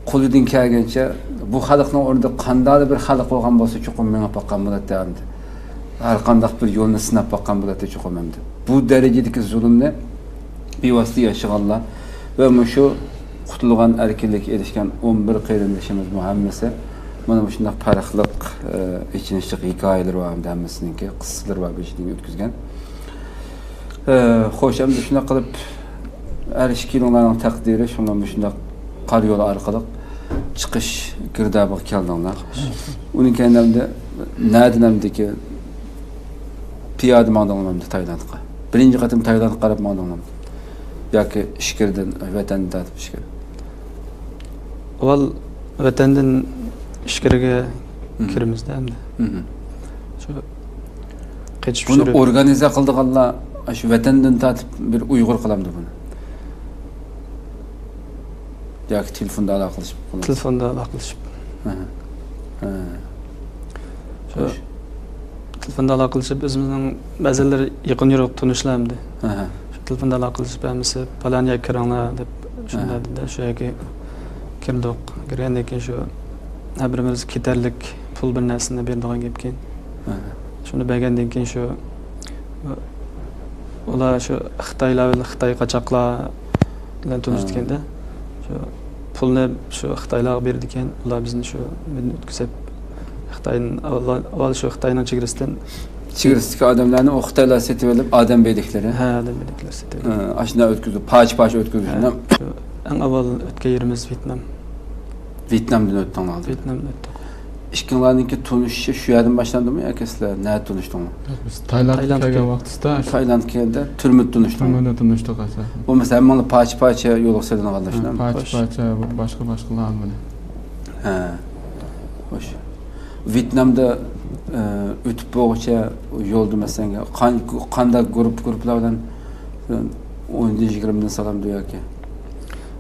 قولىدىن كەلگەنچە بۇ خەلقنىڭ ئورنىدا قانداقلا بىر خەلق بولغان بولسا، چوقۇم مېڭىپ باققان بولاتتى ئەمدى. ھەر قانداق بىر يولنى سىناپ باققان بولاتتى چوقۇم ئەمدى. بۇ دەرىجىدىكى زۇلۇمنى بىۋاسىتە ياشىغانلار ۋە مۇشۇ قۇتۇلغان، ئەركىنلىككە ئېرىشكەن ئون بىر قېرىندىشىمىزمۇ ھەممىسى مانا مۇشۇنداق پەرقلىق، ئە، ئېچىنىشلىق ھېكايىلىرى بار، ھەمدە ھەممىسىنىڭكى قىسسىلىرى بار بېشىدىن ئۆتكۈزگەن. ئە، خوش، ئەمدى شۇنداق قىلىپ، ھەر ئىككىلىڭلارنىڭ تەقدىرى شۇڭا مۇشۇنداق قارا يول ئارقىلىق چىقىش گىردابىغا كەلدىڭلار. ئۇنىڭ كەينىدە ئەمدى نەدىن ئەمدىكى پىيادە ماڭدىڭلارمۇ ئەمدى تايلاندقا؟ بىرىنچى قېتىم تايلاندقا قاراپ ماڭدىڭلارمۇ؟ ياكى ئىچكىرىدىن، ۋەتەندىن تارتىپ ئىچكىرى؟ ئاۋۋال ۋەتەندىن ئىچكىرىگە مم. كىرىمىز-دە ئەمدى. مم. شۇ قېچىپ بۇنى يۈرۈپ ئورگانىزە قىلىدىغانلار شۇ ۋەتەندىن تارتىپ بىر ئۇيغۇر قىلامدۇ بۇنى؟ ياكى تېلېفوندا ئالاقىلىشىپ قىلىمىز؟ تېلېفوندا ئالاقىلىشىپ. ھە. ھە. شۇ خوش. تېلېفوندا ئالاقىلىشىپ، ئۆزىمىزنىڭ بەزىلىرى يېقىن يورۇق تونۇشلار ئەمدى. ھە. شۇ تېلېفوندا ئالاقىلىشىپ، ھەممىسى «پالان يەرگە كىرىڭلار» دەپ شۇنداق ھە. دېدى. شۇ يەرگە كىردۇق. كىرگەندىن كېيىن شۇ ھەر بىرىمىز كېتەرلىك پۇل بىر نەرسىنى بېرىدىغان گەپكەن. ھە. شۇنى بەرگەندىن كېيىن شۇ ئۇلار شۇ خىتايلار بىلەن، خىتاي قاچاقلار بىلەن تونۇشتىكەن-دە. ھە. شۇ پۇلنى شۇ خىتايلارغا بېرىدىكەن. ئۇلار بىزنى شۇ مۇندىن ئۆتكۈزۈپ، خىتايدىن ئاۋۋال، ئاۋۋال شۇ خىتاينىڭ چېگرىسىدىن. چېگرىسىدىكى ئادەملەرنى ئۇ خىتايلار سېتىۋېلىپ، ئادەم بېدىكلىرى. ھە، ئادەم بېدىكلىرى سېتىۋېلىپ. ھە، ئاشۇنداق ئۆتكۈزۈپ، پارچە-پارچە ئۆتكۈزۈپ ھە، شۇنداق. شۇ ئەڭ ئاۋۋال ئۆتكەن يېرىمىز ۋيېتنام. ۋيېتنامدىن ئۆتتۈڭلار. ۋيېتنامدىن ئۆتتۇق. ئىككىڭلارنىڭكى تونۇشۇشى شۇ يەردىن باشلاندىمۇ ياكى سىلەر نەدە تونۇشتۇڭلار؟ بىز تايلاندقا تايلاندقا كەلگەن كەل- ۋاقتىمىزدا شۇ تايلاندقا كەلدى، تۈرمىدە تونۇشتۇڭلار. تۈرمىدە تونۇشتۇق ئاساسەن. بۇ مەسىلەن، ھەممىڭلار پارچە-پارچە يولغا سېلىنغانلار شۇنداقمۇ؟ ھە، پارچە-پارچە، باشقا-باشقىلار ھەممىنى. ھە. خوش. ۋيېتنامدا، ئە، ئۆتۈپ بولغۇچە يولدا، مەسىلەن، قان-، قانداق گۇرۇپپا-گۇرۇپپىلار بىلەن، مەسىلەن، ئوندىن يىگىرمىدىن سالامدۇ ياكى؟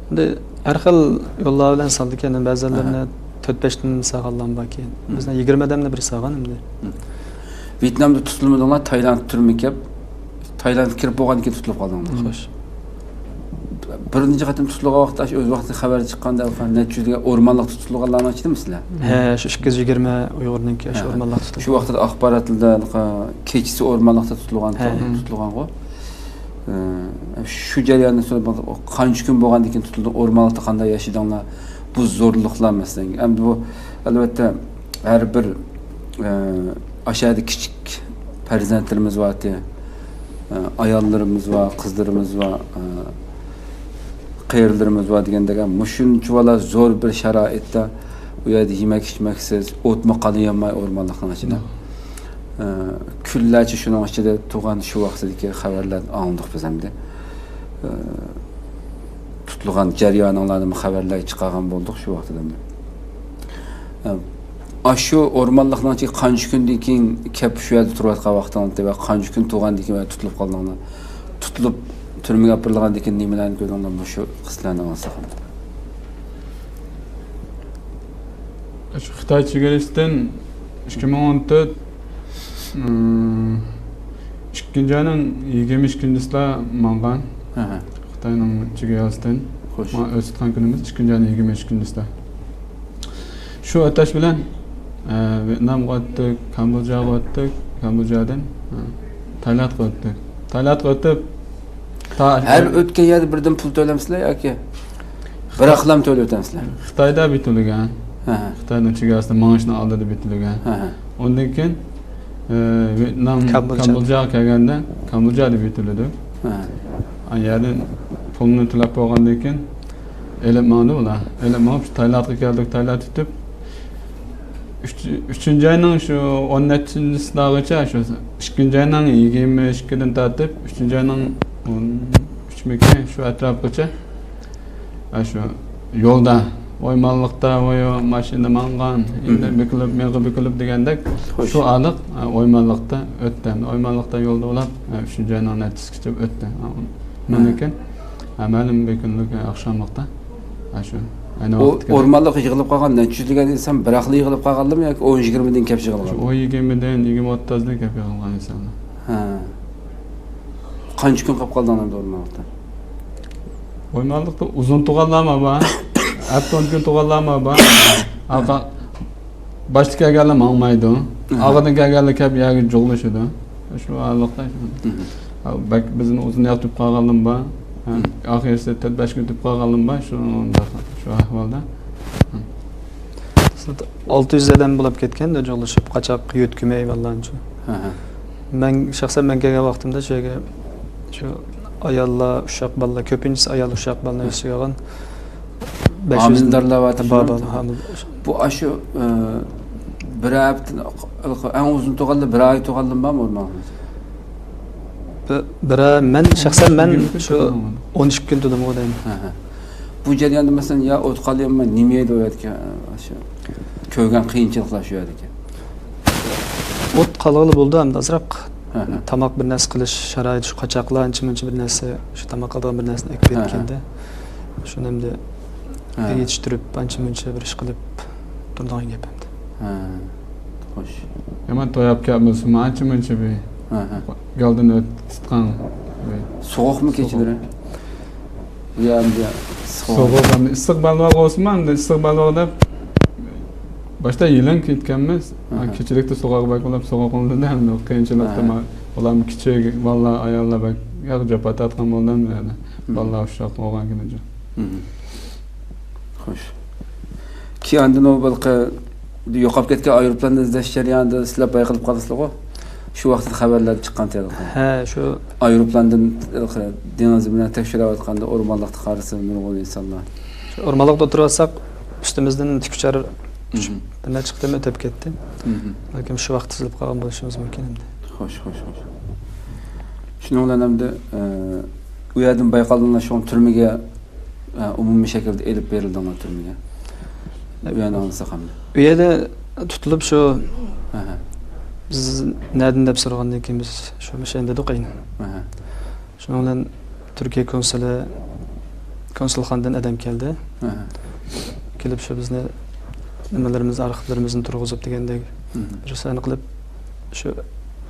ئەمدى ھەر خىل يوللار بىلەن سالىدىكەن. بەزىلىرىنى ئەھە. تۆت-بەشتىن سالغانلارمۇ باركەن. مم. بىزنىڭ يىگىرمە ئادەمنى بىر سالغان ئەمدى. مم. ۋيېتنامدا تۇتۇلمىدىڭلار، تايلاند تۈرمىگە كەپ، تايلاندقا كىرىپ بولغاندىن كېيىن تۇتۇلۇپ قالدىڭلار. مم. خوش. بىرىنچى قېتىم تۇتۇلغان ۋاقىتتا، ئاشۇ ئۆز ۋاقتىدا خەۋەر چىققاندا، نەچچە يۈز دېگەن ئورمانلىقتا تۇتۇلغانلارنىڭ ئىچىدىمۇ سىلەر؟ ھە، شۇ ئىككى يۈز يىگىرمە ئۇيغۇرنىڭكى شۇ ھە. ئورمانلىقتا شۇ تۇتۇلغان. ۋاقىتتا ئاخباراتلاردا كېچىسى ئورمانلىقتا تۇتۇلغان، ھە. تۇتۇلغانغۇ. ئە، شۇ جەرياندا سورىدىم، قانچە كۈن بولغاندىن كېيىن تۇتۇلدى، ئورمانلىقتا قانداق ياشىدىڭلار؟ بۇ زورلۇقلار مەسىلەن. ئەمدى بۇ، ئەلۋەتتە، ھەر بىر، ئە، ئاشۇ يەردە كىچىك پەرزەنتلىرىمىز بارتى، ئە، ئاياللىرىمىز بار، قىزلىرىمىز بار، ئە، قېرىلىرىمىز بار دېگەندەك، مۇشۇنچىۋالا زور بىر شارائىتتا ئۇ يەردە يېمەك-ئىچمەكسىز، ئوتمۇ قالا يانماي ئورمانلىقنىڭ ئىچىدە. ئە، كۈنلەرچە شۇنىڭ ئىچىدە تۇرغان شۇ ۋاقتىدىكى خەۋەرلەرنى ئاڭلىدۇق بىز ئەمدى. ئە، تۇتۇلغان جەريانىڭلارنىمۇ خەۋەرلەرگە چىقارغان بولدۇق شۇ ۋاقتىدا ئەمدى. ئە، ئاشۇ ئورمانلىقنىڭ ئىچىگە قانچە كۈندىن كېيىن كەپ شۇ يەردە تۇرۇۋاتقان ۋاقتىڭلار ۋە قانچە كۈن تۇرغاندىن كېيىن تۇتۇلۇپ قالدىڭلار؟ تۇتۇلۇپ تۈرمىگە ئاپىرىلغاندىن كېيىن نېمىلەرنى كۆردۈڭلار؟ مۇشۇ قىسسىلەرنى ئاڭلىساق. شۇ خىتاي چېگرىسىدىن ئىككى مىڭ ئون تۆت، ئىم، ئىككىنچى ئاينىڭ يىگىرمە ئىككىنچىسىدا ماڭغان. ھە، ھە. خىتاينىڭ چېگراسىدىن. خوش. ماڭا ئۆتۈۋاتقان كۈنىمىز ئىككىنچى ئاينىڭ يىگىرمە ئىككىنچىسىدە. شۇ ئۆتەش بىلەن، ئە، ۋيېتنامغا ئۆتتۇق، كامبودژاغا ئۆتتۇق، كامبودژادىن، ئە، تايلاندقا ئۆتتۇق. تايلاندقا ئۆتۈپ، تا-، ھەر ئۆتكەن يەردە بىردىن پۇل تۆلەمسىلەر ياكى بىراقلام تۆلەپ ئۆتەمسىلەر؟ خىتايدا بېتىلگەن. ھە، ھە. خىتاينىڭ چېگراسىدا مېڭىشنىڭ ئالدىدا بېتىلگەن. ھە، ھە. ئۇندىن كېيىن، ئە، ۋيېتنام، كامبودژا. كامبودژاغا كەلگەندە، كامبودژادا بېتىلدۇق. ھە، ھە. ئا يەردىن پۇلنى تۆلەپ بولغاندىن كېيىن، ئېلىپ ماڭدى ئۇلار. ئېلىپ مېڭىپ، شۇ تايلاندقا كەلدۇق، تايلاند تۇتۇپ، ئۈچ-، ئۈچىنچى ئاينىڭ شۇ ئون نەچچىسىدىغىچە، شۇ ئىككىنچى ئاينىڭ يىگىرمە ئىككىدىن تارتىپ، ئۈچىنچى ئاينىڭ ئون ئۈچمىكى، شۇ ئەتراپقىچە، ئاشۇ يولدا، ئويمانلىقتا، ئوي، ماشىنا ماڭغان، ئېندى مم. بۈكۈلۈپ، مېڭىغا بۈكۈلۈپ دېگەندەك، خوش. شۇ ئارىلىق، ئويمانلىقتا ئۆتتى. ئويمانلىقتا يولدا ئۇلاپ، ئۈچىنچى ئاينىڭ نەچچىسىگىچە ئۆتتى. ئۇنىڭدىن كېيىن، مەلۇم بىر كۈنلۈك ئاخشاملىقتا، ئاشۇ، ئەينى ئۇ ۋاقىتتا كېلىپ ئورمانلىققا يىغىلىپ قالغان نەچچە يۈزلىگەن ئىنسان بىراقلا يىغىلىپ قالغانلىمۇ ياكى ئون يىگىرمىدىن كەپ يىغىلغان؟ شۇ ئون يىگىرمىدىن، يىگىرمە ئوتتۇزدىن كەپ يىغىلغان ئىنسانلار. ھە. قانچە كۈن قاپ قالدىڭلار ئورمانلىقتا؟ ئورمانلىقتا ئۇزۇن تۇرغانلارمۇ بار، ھەپتە ئون كۈن تۇرغانلارمۇ بار. ئارقا-، باشتا كەلگەنلەر ماڭمايدۇ. ئاھا. ئارقىدىن كەلگەنلەر كەپ يەرگە جۇغلىشىدۇ. شۇ ئارىلىقتا شۇ. مم. بەك بىزنى ئۇزۇن ياتىپ قالغانلىرىمۇ بار. ھە، ئاخىرسى تۆت بەش كۈن ئۆتۈپ قالغانلىقىم بار شۇنداق، شۇ ئەھۋالدا. ھە. ئالتە يۈز ئادەم بولۇپ كەتكەن جۇغلىشىپ، قاچاق يۆتكىمەي ۋاللانچۇ. ھە، ھە. مەن شەخسەن مەن كەلگەن ۋاقتىمدا شۇ يەرگە شۇ ئاياللار، ئۇششاق بالىلار، كۆپىنچىسى ئايال، ئۇششاق بالىلار ئۆسۈپ كەلگەن. بەش يۈز ھامىلىدارلار بار، بار، بار، ھامىلىدار. بۇ ئاشۇ، ئە، بىر ھەپتە، ئەڭ ئۇزۇن تۇرغانلار بىر ئاي تۇرغانلار بارمۇ ئورمانغا؟ بىر، بىر ئاي، مەن شەخسەن مەن شۇ ئون ئىككى كۈن تۇردۇمغۇ دەيمەن. ھە، ھە. بۇ جەرياندا مەسىلەن يا ئوت قالىمۇ، نېمە يەيدۇ ئۇ يەردىكى، ئاشۇ كۆرگەن قىيىنچىلىقلار شۇ يەردىكى؟ ئوت قالغىلى بولىدۇ، ئەمدى ئازراق ھە، ھە. تاماق بىر نەرسە قىلىش شارائىتى، شۇ قاچاقلار ئانچە مۇنچە بىر نەرسە، شۇ تاماق قىلىدىغان بىر نەرسىنى ئەكىپ ھە، ھە. بېرىدىكەندە. شۇنى ئەمدى ھە. يېتىشتۈرۈپ، ئانچە مۇنچە بىر ئىش قىلىپ تۇرىدىغان گەپ ئەمدى. ھە. خوش. يامان توياپ كەپمىز، ئانچە مۇنچە بىر ھە، ھە. گالدىن ئۆتۈپ تۇتقان بىر سوغۇقمۇ سوغۇق. كېچىلىرى؟ بۇ يەردە سوغۇق. سوغۇق، ئەمدى ئىسسىق بەلباغ بولسىمۇ، ئەمدى ئىسسىق بەلباغ دەپ باشتا يېلىن كەتكەنمىز. ئاھا. كېچىلىكتە سوغۇق بەك بولۇپ، سوغۇق بولدى-دە، ئەمدى قىيىنچىلىقتا ئاھا. ما-، ئۇلارمۇ كىچىك، بالىلار، ئاياللار بەك ياخشى جاپا تارتقان بولدى ئەمدى. مم. بالىلار ئۇششاق بولغان كۈنىچۇ. مم. خوش. كېيىن ئاندىن ئۇ بىر يوقاپ كەتكەن ئايروپىلاننى ئىزدەش جەريانىدا سىلەر بايقىلىپ قالىسىلىغۇ؟ شۇ ۋاقىتتا خەۋەرلەر چىققان تېلېفون. ھە، شۇ. ئايروپىلاندىن دېڭىز بىلەن تەكشۈرۈۋاتقاندا ئورمانلىقتا قارىسا نۇرغۇن ئىنسانلار. شۇ ئورمانلىقتا ئولتۇرۇۋاتساق، ئۈستىمىزدىن تىك ئۇچار ئۈچ، مم. بىر نەچچە قېتىم ئۆتۈپ كەتتى. مم. بەلكىم شۇ ۋاقىتتا سېلىپ قالغان بولۇشىمىز مۇمكىن ئەمدى. خوش، خوش، خوش. شۇنىڭ بىلەن ئەمدى، ئە، ئۇ يەردىن بايقالدىڭلار، شۇڭا تۈرمىگە، ئە، ئومۇمىي شەكىلدە ئېلىپ بېرىلدىڭلار تۈرمىگە. ئۇ يەرنى ئاڭلىساق ئەمدى. ئۇ يەردە تۇتۇلۇپ شۇ، ئەھە. بىز نەدىن دەپ سورىغاندىن كېيىن بىز شۇ مۇشۇ يەردە دېدۇق ئەينەن. ئەھە. شۇنىڭ بىلەن تۈركىيە كونسۇلى، كونسۇلخانىدىن ئادەم كەلدى. ئەھە. كېلىپ شۇ بىزنى نېمىلىرىمىز، ئارخىپلىرىمىزنى تۇرغۇزۇپ دېگەندەك مم. بىر سان قىلىپ، شۇ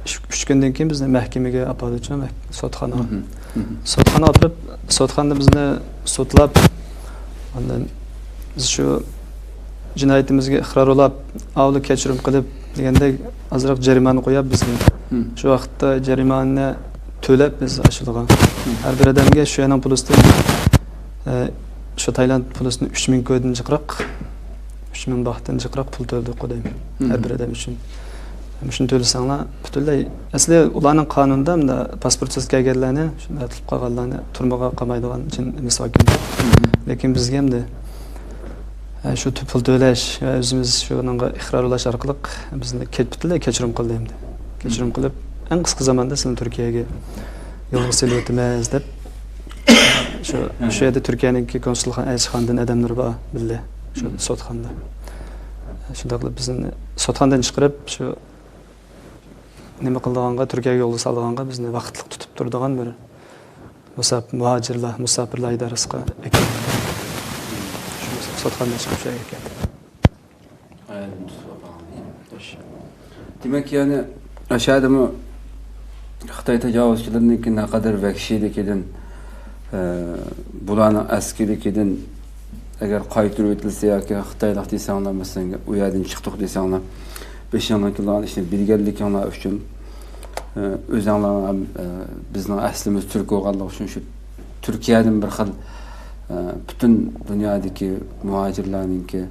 ئۈچ، ئۈچ كۈندىن كېيىن بىزنى مەھكىمىگە ئاپاردىچۇ، مەھ-، سوتخانىغا. مم. مم. سوتخانىغا ئاپىرىپ، سوتخانىدا بىزنى سوتلاپ، ئاندىن بىز شۇ جىنايىتىمىزگە ئىقرارلاپ، ئاۋۇ كەچۈرۈم قىلىپ دېگەندەك ئازراق جەرىمانە قويۇپ بىزگە. مم. شۇ ۋاقىتتا جەرىمانىنى تۆلەپ بىز ئاشۇلىغا. مم. ھەر بىر ئادەمگە شۇ يەرنىڭ پولىسىدىن، ئە، شۇ تايلاند پولىسىدىن ئۈچ مىڭ كودىن جىقراق، ئۈچ مىڭ باھتىن جىقراق پۇل تۆلىدۇق دەيمەن. مم. ھەر بىر ئادەم ئۈچۈن. مۇشۇنى تۆلىسەڭلار، پۈتۈنلەي، ئەسلى ئۇلارنىڭ قانۇنىدا مۇنداق پاسپورتسىز كەلگەنلەرنى، شۇنداق تۇتۇپ قالغانلارنى تۈرمىگە قامايدىغان چىن نېمىسى بار ئىكەن. مم. لېكىن بىزگە ئەمدى، ھە، شۇ تۆ-، پۇل تۆلەش ۋە ئۆزىمىز شۇنىڭغا ئىقرارلاش ئارقىلىق بىزنى كەچ-، پۈتۈنلەي كەچۈرۈم قىلدى ئەمدى. كەچۈرۈم مم. قىلىپ، ئەڭ قىسقا زاماندا سىلەرنى تۈركىيەگە يولغا سېلىۋېتىمىز دەپ، شۇ، مم. شۇ يەردە تۈركىيەنىڭكى كونسۇلخانا، ئەلچىخانىدىن ئادەملىرى بار بىللە، شۇ مم. سوتخانىدا. شۇنداق قىلىپ بىزنى سوتخانىدىن چىقىرىپ، شۇ نېمە قىلىدىغانغا، تۈركىيەگە يولغا سالىدىغانغا بىزنى ۋاقىتلىق تۇتۇپ تۇرىدىغان بىر مۇساپ-، مۇھاجىرلار، مۇساپىرلار ئىدارىسىغا ئەكەلدى. شۇ سوتخانىدىن چىقىپ شۇ يەرگە كەلدى. دېمەك، يەنى ئاشۇ يەردىمۇ خىتاي تاجاۋۇزچىلىرىنىڭكى نەقەدەر ۋەھشىيلىكىدىن، ئە، بۇلارنىڭ ئەسكىلىكىدىن ئەگەر قايتۇرۇۋېتىلسە ياكى خىتايلىق دېسەڭلار، مەسىلەن، ئۇ يەردىن چىقتۇق دېسەڭلار، بېشىڭدىن كېلىدىغان ئىشنى بىلگەنلىكىڭلار ئۈچۈن، ئە، ئۆزۈڭلار ھەم، ئە، بىزنىڭ ئەسلىمىز تۈرك بولغانلىقى ئۈچۈن شۇ تۈركىيەدىن بىر خىل، ئە، پۈتۈن دۇنيادىكى مۇھاجىرلارنىڭكى،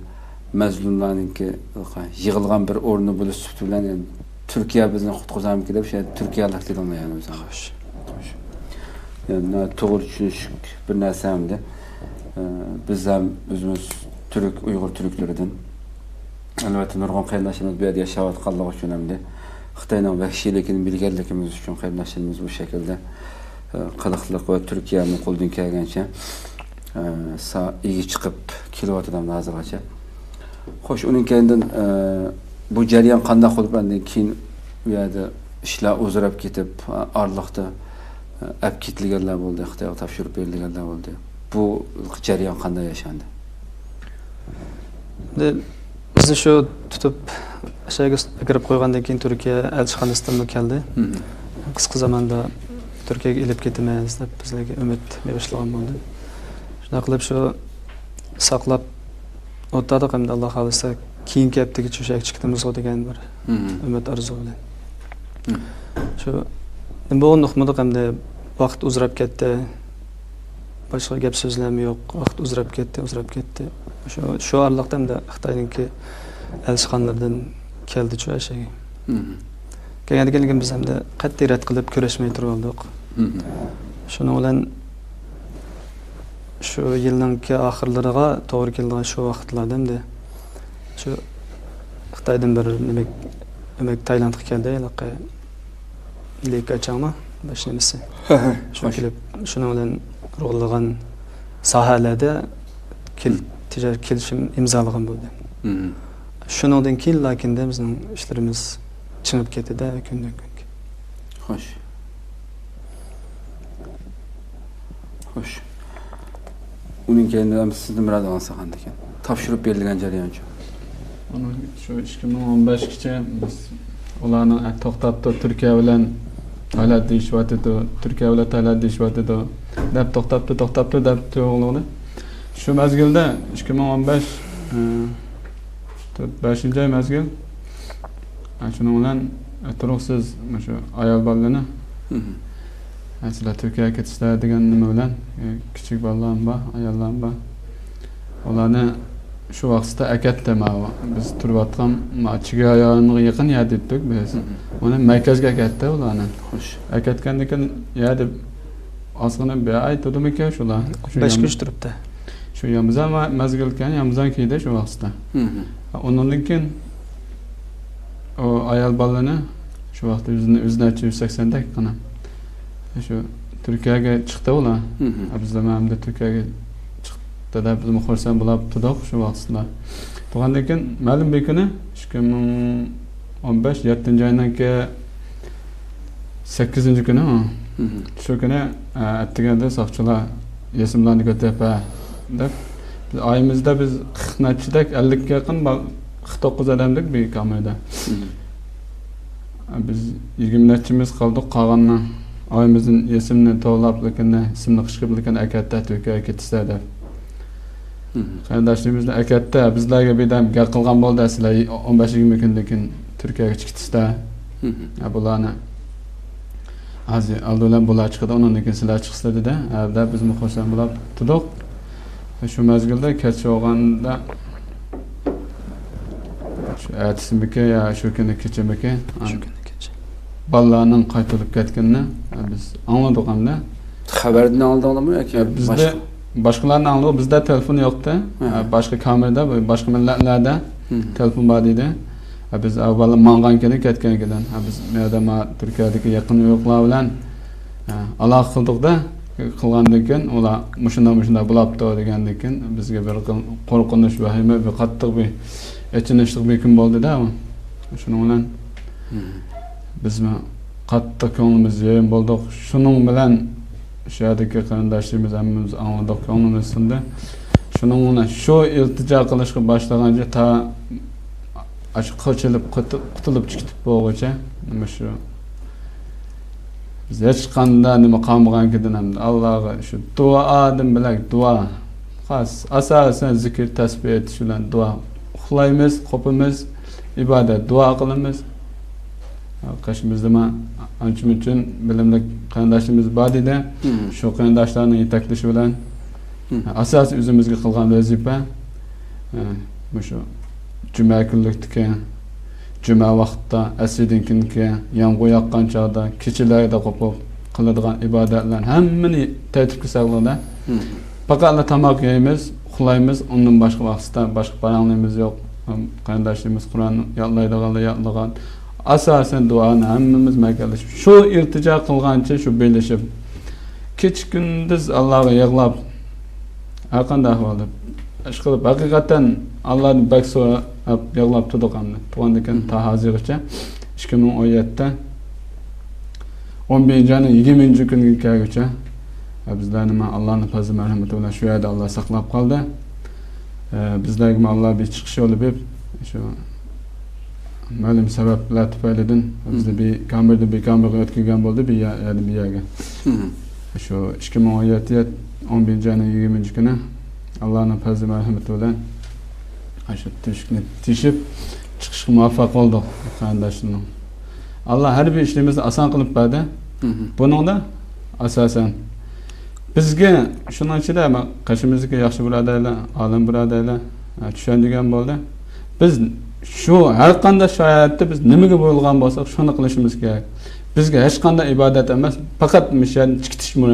مەزلۇملارنىڭكى يىغىلغان بىر ئورنى بولۇش سۈپىتى بىلەن، يەنى تۈركىيە بىزنى قۇتقۇزارمىكىن دەپ، شۇ يەردە تۈركىيەلىك دېدىڭلار يەنى ئۆزۈڭلار. خوش. خوش. يەنى توغرا چۈشىنىش بىر نەرسە ئەمدى. ئە، بىز ھەم ئۆزىمىز تۈرك، ئۇيغۇر تۈركلىرىدىن. ئەلۋەتتە، نۇرغۇن قېرىنداشلىرىمىز بۇ يەردە ياشاۋاتقانلىقى ئۈچۈن ھەمدە خىتاينىڭ ۋەھشىيلىكىنى بىلگەنلىكىمىز ئۈچۈن قېرىنداشلىرىمىز بۇ شەكىلدە، ئە، قىلىقلىق ۋە تۈركىيەمۇ قولىدىن كەلگەنچە، ئە، سا-، ئىگە چىقىپ كېلىۋاتىدۇ ھازىرغىچە. خوش، ئۇنىڭ كەينىدىن، ئە، بۇ جەريان قانداق بولۇپ، ئاندىن كېيىن ئۇ يەردە ئىشلار ئۇزىراپ كېتىپ، ئارىلىقتا، ئە، ئەپ كېتىلگەنلەر بولدى، خىتايغا تاپشۇرۇپ بېرىلگەنلەر بولدى. بۇ جەريان قانداق ياشاندى؟ ئەمدى بىزنى شۇ تۇتۇپ، شۇ يەرگە ئەكىرىپ قويغاندىن كېيىن، تۈركىيە ئەلچىخانىسىدىنمۇ كەلدى. مم. قىسقا زاماندا تۈركىيەگە ئېلىپ كېتىمىز دەپ، بىزلەرگە ئۈمىد بېغىشلىغان بولدى. شۇنداق قىلىپ، شۇ ساقلاپ ئولتۇردۇق. ئەمدى، ئاللا خالىسا، كېيىنكى ھەپتىگىچە شۇ يەرگە چىقىمىزغۇ دېگەن بىر مم. ئۈمىد، ئارزۇ بىلەن. مم. شۇ نېمە بولغىنىنى ئۇقمىدۇق. ئەمدى ۋاقىت ئۇزىراپ كەتتى. باشقا گەپ سۆزلەرمۇ يوق. ۋاقىت ئۇزىراپ كەتتى، ئۇزىراپ كەتتى. شۇ، شۇ ئارىلىقتا ئەمدى خىتاينىڭكى ئەلچىخانىلىرىدىن كەلدىچۇ ئەشەگە. مم. كەلگەندىن كېيىن بىز ئەمدى قەتئىي رەت قىلىپ كۆرۈشمەي تۇرۇۋالدۇق. مم. شۇنىڭ بىلەن شۇ يىلنىڭكى ئاخىرلىرىغا توغرا كېلىدىغان شۇ ۋاقىتلاردا ئەمدى شۇ خىتايدىن بىر نېمە، ئۆمەك تايلاندقا كەلدى، ھېلىقى لى كېچياڭما باش نېمىسى. شۇ كېلىپ، شۇنىڭ بىلەن نۇرغۇنلىغان ساھەلەردە كېل-، تىجارەت كېلىشىم ئىمزالىغان بولدى. مم. شۇنىڭدىن كېيىنلا كېيىندە بىزنىڭ ئىشلىرىمىز چىڭىپ كەتتى-دە، كۈندىن كۈنگە. خوش. خوش. ئۇنىڭ كەينىدە ئەمدى سىزدىن بىر ئادەم ئالساق ئاندىكىن. تاپشۇرۇپ بېرىلگەن جەريانچۇ؟ ئۇنىڭ شۇ ئىككى مىڭ ئون بەشكىچە بىز ئۇلارنىڭ، ئە، توختاپتۇ، تۈركىيە بىلەن تايلاند دېيىشىۋاتىدۇ، تۈركىيە بىلەن تايلاند دېيىشىۋاتىدۇ دەپ توختاپتۇ، توختاپتۇ دەپ تۇرغۇلۇقنى. شۇ مەزگىلدە ئىككى مىڭ ئون بەش، ئە، تۆت، بەشىنچى ئاي مەزگىل. ئە، شۇنىڭ بىلەن، ئە، تۇرۇقسىز مۇشۇ ئايال بالىلىرىنى، مم. ئە، سىلەر تۈركىيەگە كېتىسىلەر دېگەن نېمە بىلەن، ئە، كىچىك بالىلارمۇ بار، ئاياللارمۇ بار. ئۇلارنى شۇ ۋاقىتتا ئەكەتتى. ماۋۇ بىز تۇرۇۋاتقان، ماۋۇ چېگرا رايونىغا يېقىن يەردە ئىدۇق بىز. مم. ئۇنى مەركەزگە ئەكەتتى ئۇلارنى. خوش. ئەكەتكەندىن كېيىن يەردە ئازغىنە بىر ئاي تۇردىمىكەن شۇلار؟ شۇ بەش يام-، كۈن تۇرۇپتۇ. شۇ يامىزان ۋە-، مەزگىل ئىكەن، يامىزان كېيىدە شۇ ۋاقىتتا. مم. ئۇنىڭدىن كېيىن ئۇ ئايال بالىنى شۇ ۋاقىتتا يۈز، يۈز نەچچە، يۈز سەكسەندەك قانا. شۇ تۈركىيەگە چىقتى ئۇلار. مم. بىز زامانىمىزدا تۈركىيەگە چىقتى دەپ بىزمۇ خۇرسەن بولاپ تۇردۇق شۇ ۋاقىتتا. تۇرغاندىن كېيىن مەلۇم بىر كۈنى، ئىككى مىڭ ئون بەش يەتتىنچى ئاينىڭكى سەككىزىنچى كۈنى، مم. شۇ كۈنى، ئە، ئەتىگەندە ساقچىلار يېسىملارنى كۆتۈرۈپ، ھە، دەپ، بىز ئائىلىمىزدە بىز قىرىق نەچچىدەك، ئەللىككە يېقىن بال-، قىرىق توققۇز ئادەمدۇق بىر كامېردا. مم. بىز يىگىرمە نەچچىمىز قالدۇق، قالغاننى ئائىلىمىزدىن يېسىمنى توۋلاپ، لېكىن ئىسىمنى قىشقىرىپ، لېكىن ئەكەتتى، تۈركىيەگە كېتىسىلەر دەپ. مم. قېرىنداشلىرىمىزنى ئەكەتتى، بىزلەرگە بىردەم گەپ قىلغان بولدى، سىلەر ئون بەش يىگىرمە كۈندىن كېيىن تۈركىيەگە كېتىسىلەر. مم. ھە، بۇلارنى ھازىر ئالدى بىلەن بۇلار چىقىدۇ، ئۇنىڭدىن كېيىن سىلەر چىقىسىلەر دېدى. ھە، دەپ بىزمۇ خۇرسەن بولاپ تۇردۇق. شۇ مەزگىلدە كەچ بولغاندا، شۇ ئەتىسىمىكى يا شۇ كۈنى كېچىمىكى، شۇ كۈنى كېچە. بالىلارنىڭ قايتۇرۇپ كەتكىنىنى بىز ئاڭلىدۇق ئەمدى. خەۋەردىن ئاڭلىدىڭلارمۇ ياكى يا، بىزدە باشقا؟ باشقىلارنى ئاڭلىدۇق، بىزدە تېلېفون يوقتى. ھە. باشقا كامېردا، باشقا مىللەتلەردە، مم، تېلېفون بار ئىدى. بىز ئاۋۋال ماڭغانكىنى، كەتكەنكىدىن، بىز مۇ يەردە ما تۈركىيەدىكى يېقىن يۇرتلار بىلەن، ھە، ئالاقە قىلدۇقتا، قىلغاندىن كېيىن ئۇلار مۇشۇنداق، مۇشۇنداق بولاپتۇ دېگەندىن كېيىن بىزگە بىر خىل قورقۇنچ، ۋەھىمە، بىر قاتتىق بىر ئېچىنىشلىق بىر كۈن بولدىدا. شۇنىڭ بىلەن، مم، بىزمۇ قاتتىق كۆڭلىمىز يېرىم بولدۇق. شۇنىڭ بىلەن شۇ يەردىكى قېرىنداشلىرىمىز ھەممىمىز ئاڭلىدۇق، كۆڭلىمىز سۇندى. شۇنىڭ بىلەن شۇ ئىلتىجا قىلىشقا باشلىغانچە تا ئاشۇ قېچىلىپ، قۇتۇ-، قۇتۇلۇپ چىقىپ بولغۇچە، نېمە شۇ، بىز ھېچقانداق نېمە قالمىغانكىدىن ئەمدى ئاللاغا شۇ دۇئا، ئادەم بىلەن دۇئا. خاس، ئاساسەن زىكىر، تەسبىھ ئېيتىش بىلەن دۇئا. ئۇخلايمىز، قوپىمىز، ئىبادەت، دۇئا قىلىمىز. قېشىمىزدىمۇ ئانچە-مۇنچە بىلىملىك قېرىنداشلىرىمىز بار ئىدى. مم. شۇ قېرىنداشلارنىڭ يېتەكلىشى بىلەن، مم، ئاساسىي ئۆزىمىزگە قىلغان ۋەزىپە، ئە، مۇشۇ جۈمە كۈنلۈكتىكى، جۈمە ۋاقىتتا، ئەسىردىن كېيىنكى يامغۇر ياغقان چاغدا، كېچىلەردە قوپۇپ قىلىدىغان ئىبادەتلەرنى ھەممىنى تەرتىپكە سالغىلى. مم. پەقەتلا تاماق يەيمىز، ئۇخلايمىز، ئۇندىن باشقا ۋاقىتتا باشقا پاراڭلىرىمىز يوق. قېرىنداشلىرىمىز قۇرئان يادلايدىغانلار يادلىغان. ئاساسەن دۇئانى ھەممىمىز مەركەزلىشىپ، شۇ ئىلتىجا قىلغانچە شۇ بىرلىشىپ، كېچە-كۈندۈز ئاللاغا يىغلاپ، ھەرقانداق ئەھۋالدا ئىشقىلىپ، ھەقىقەتەن ئاللادىن بەك سوراپ يىغلاپ تۇردۇق ئەمدى. تۇغاندىكىن تا ھازىرغىچە، ئىككى مىڭ ئون يەتتە، ئون بىرىنچى ئاينىڭ يىگىرمىنچى كۈنىگە كەلگۈچە، بىزلەرنى مانا ئاللانىڭ پەزلى مەرھىمىتى بىلەن شۇ يەردە ئاللا ساقلاپ قالدى. بىزلەرگىمۇ ئاللا بىر چىقىش يولى بېرىپ، شۇ مەلۇم سەۋەبلەر تۈپەيلىدىن بىزنى بىر كامېردىن بىر كامېرغا ئۆتكۈزگەن بولدى، بىر يەر-، يەردىن بىر يەرگە. شۇ ئىككى مىڭ ئون يەتتە، ئون بىرىنچى ئاينىڭ يىگىرمىنچى كۈنى ئاللانىڭ پەزلى مەرھىمىتى بىلەن شۇ تۆشۈكنى تېشىپ چىقىشقا مۇۋەپپەق بولدۇق، قېرىنداشلىرىم. ئاللا ھەر بىر ئىشلىرىمىزنى ئاسان قىلىپ بەردى. بۇنىڭدا ئاساسەن بىزگە شۇنىڭ ئىچىدە مە-، قېشىمىزدىكى ياخشى بۇرادەرلەر، ئالىم بۇرادەرلەر، ئە، چۈشەندۈرگەن بولدى. بىز شۇ ھەر قانداق شارائىتتا بىز نېمىگە بۇيرۇلغان بولساق، شۇنى قىلىشىمىز كېرەك. بىزگە ھېچقانداق ئىبادەت ئەمەس، پەقەت مۇشۇ يەردىن چىقىۋېتىشمۇ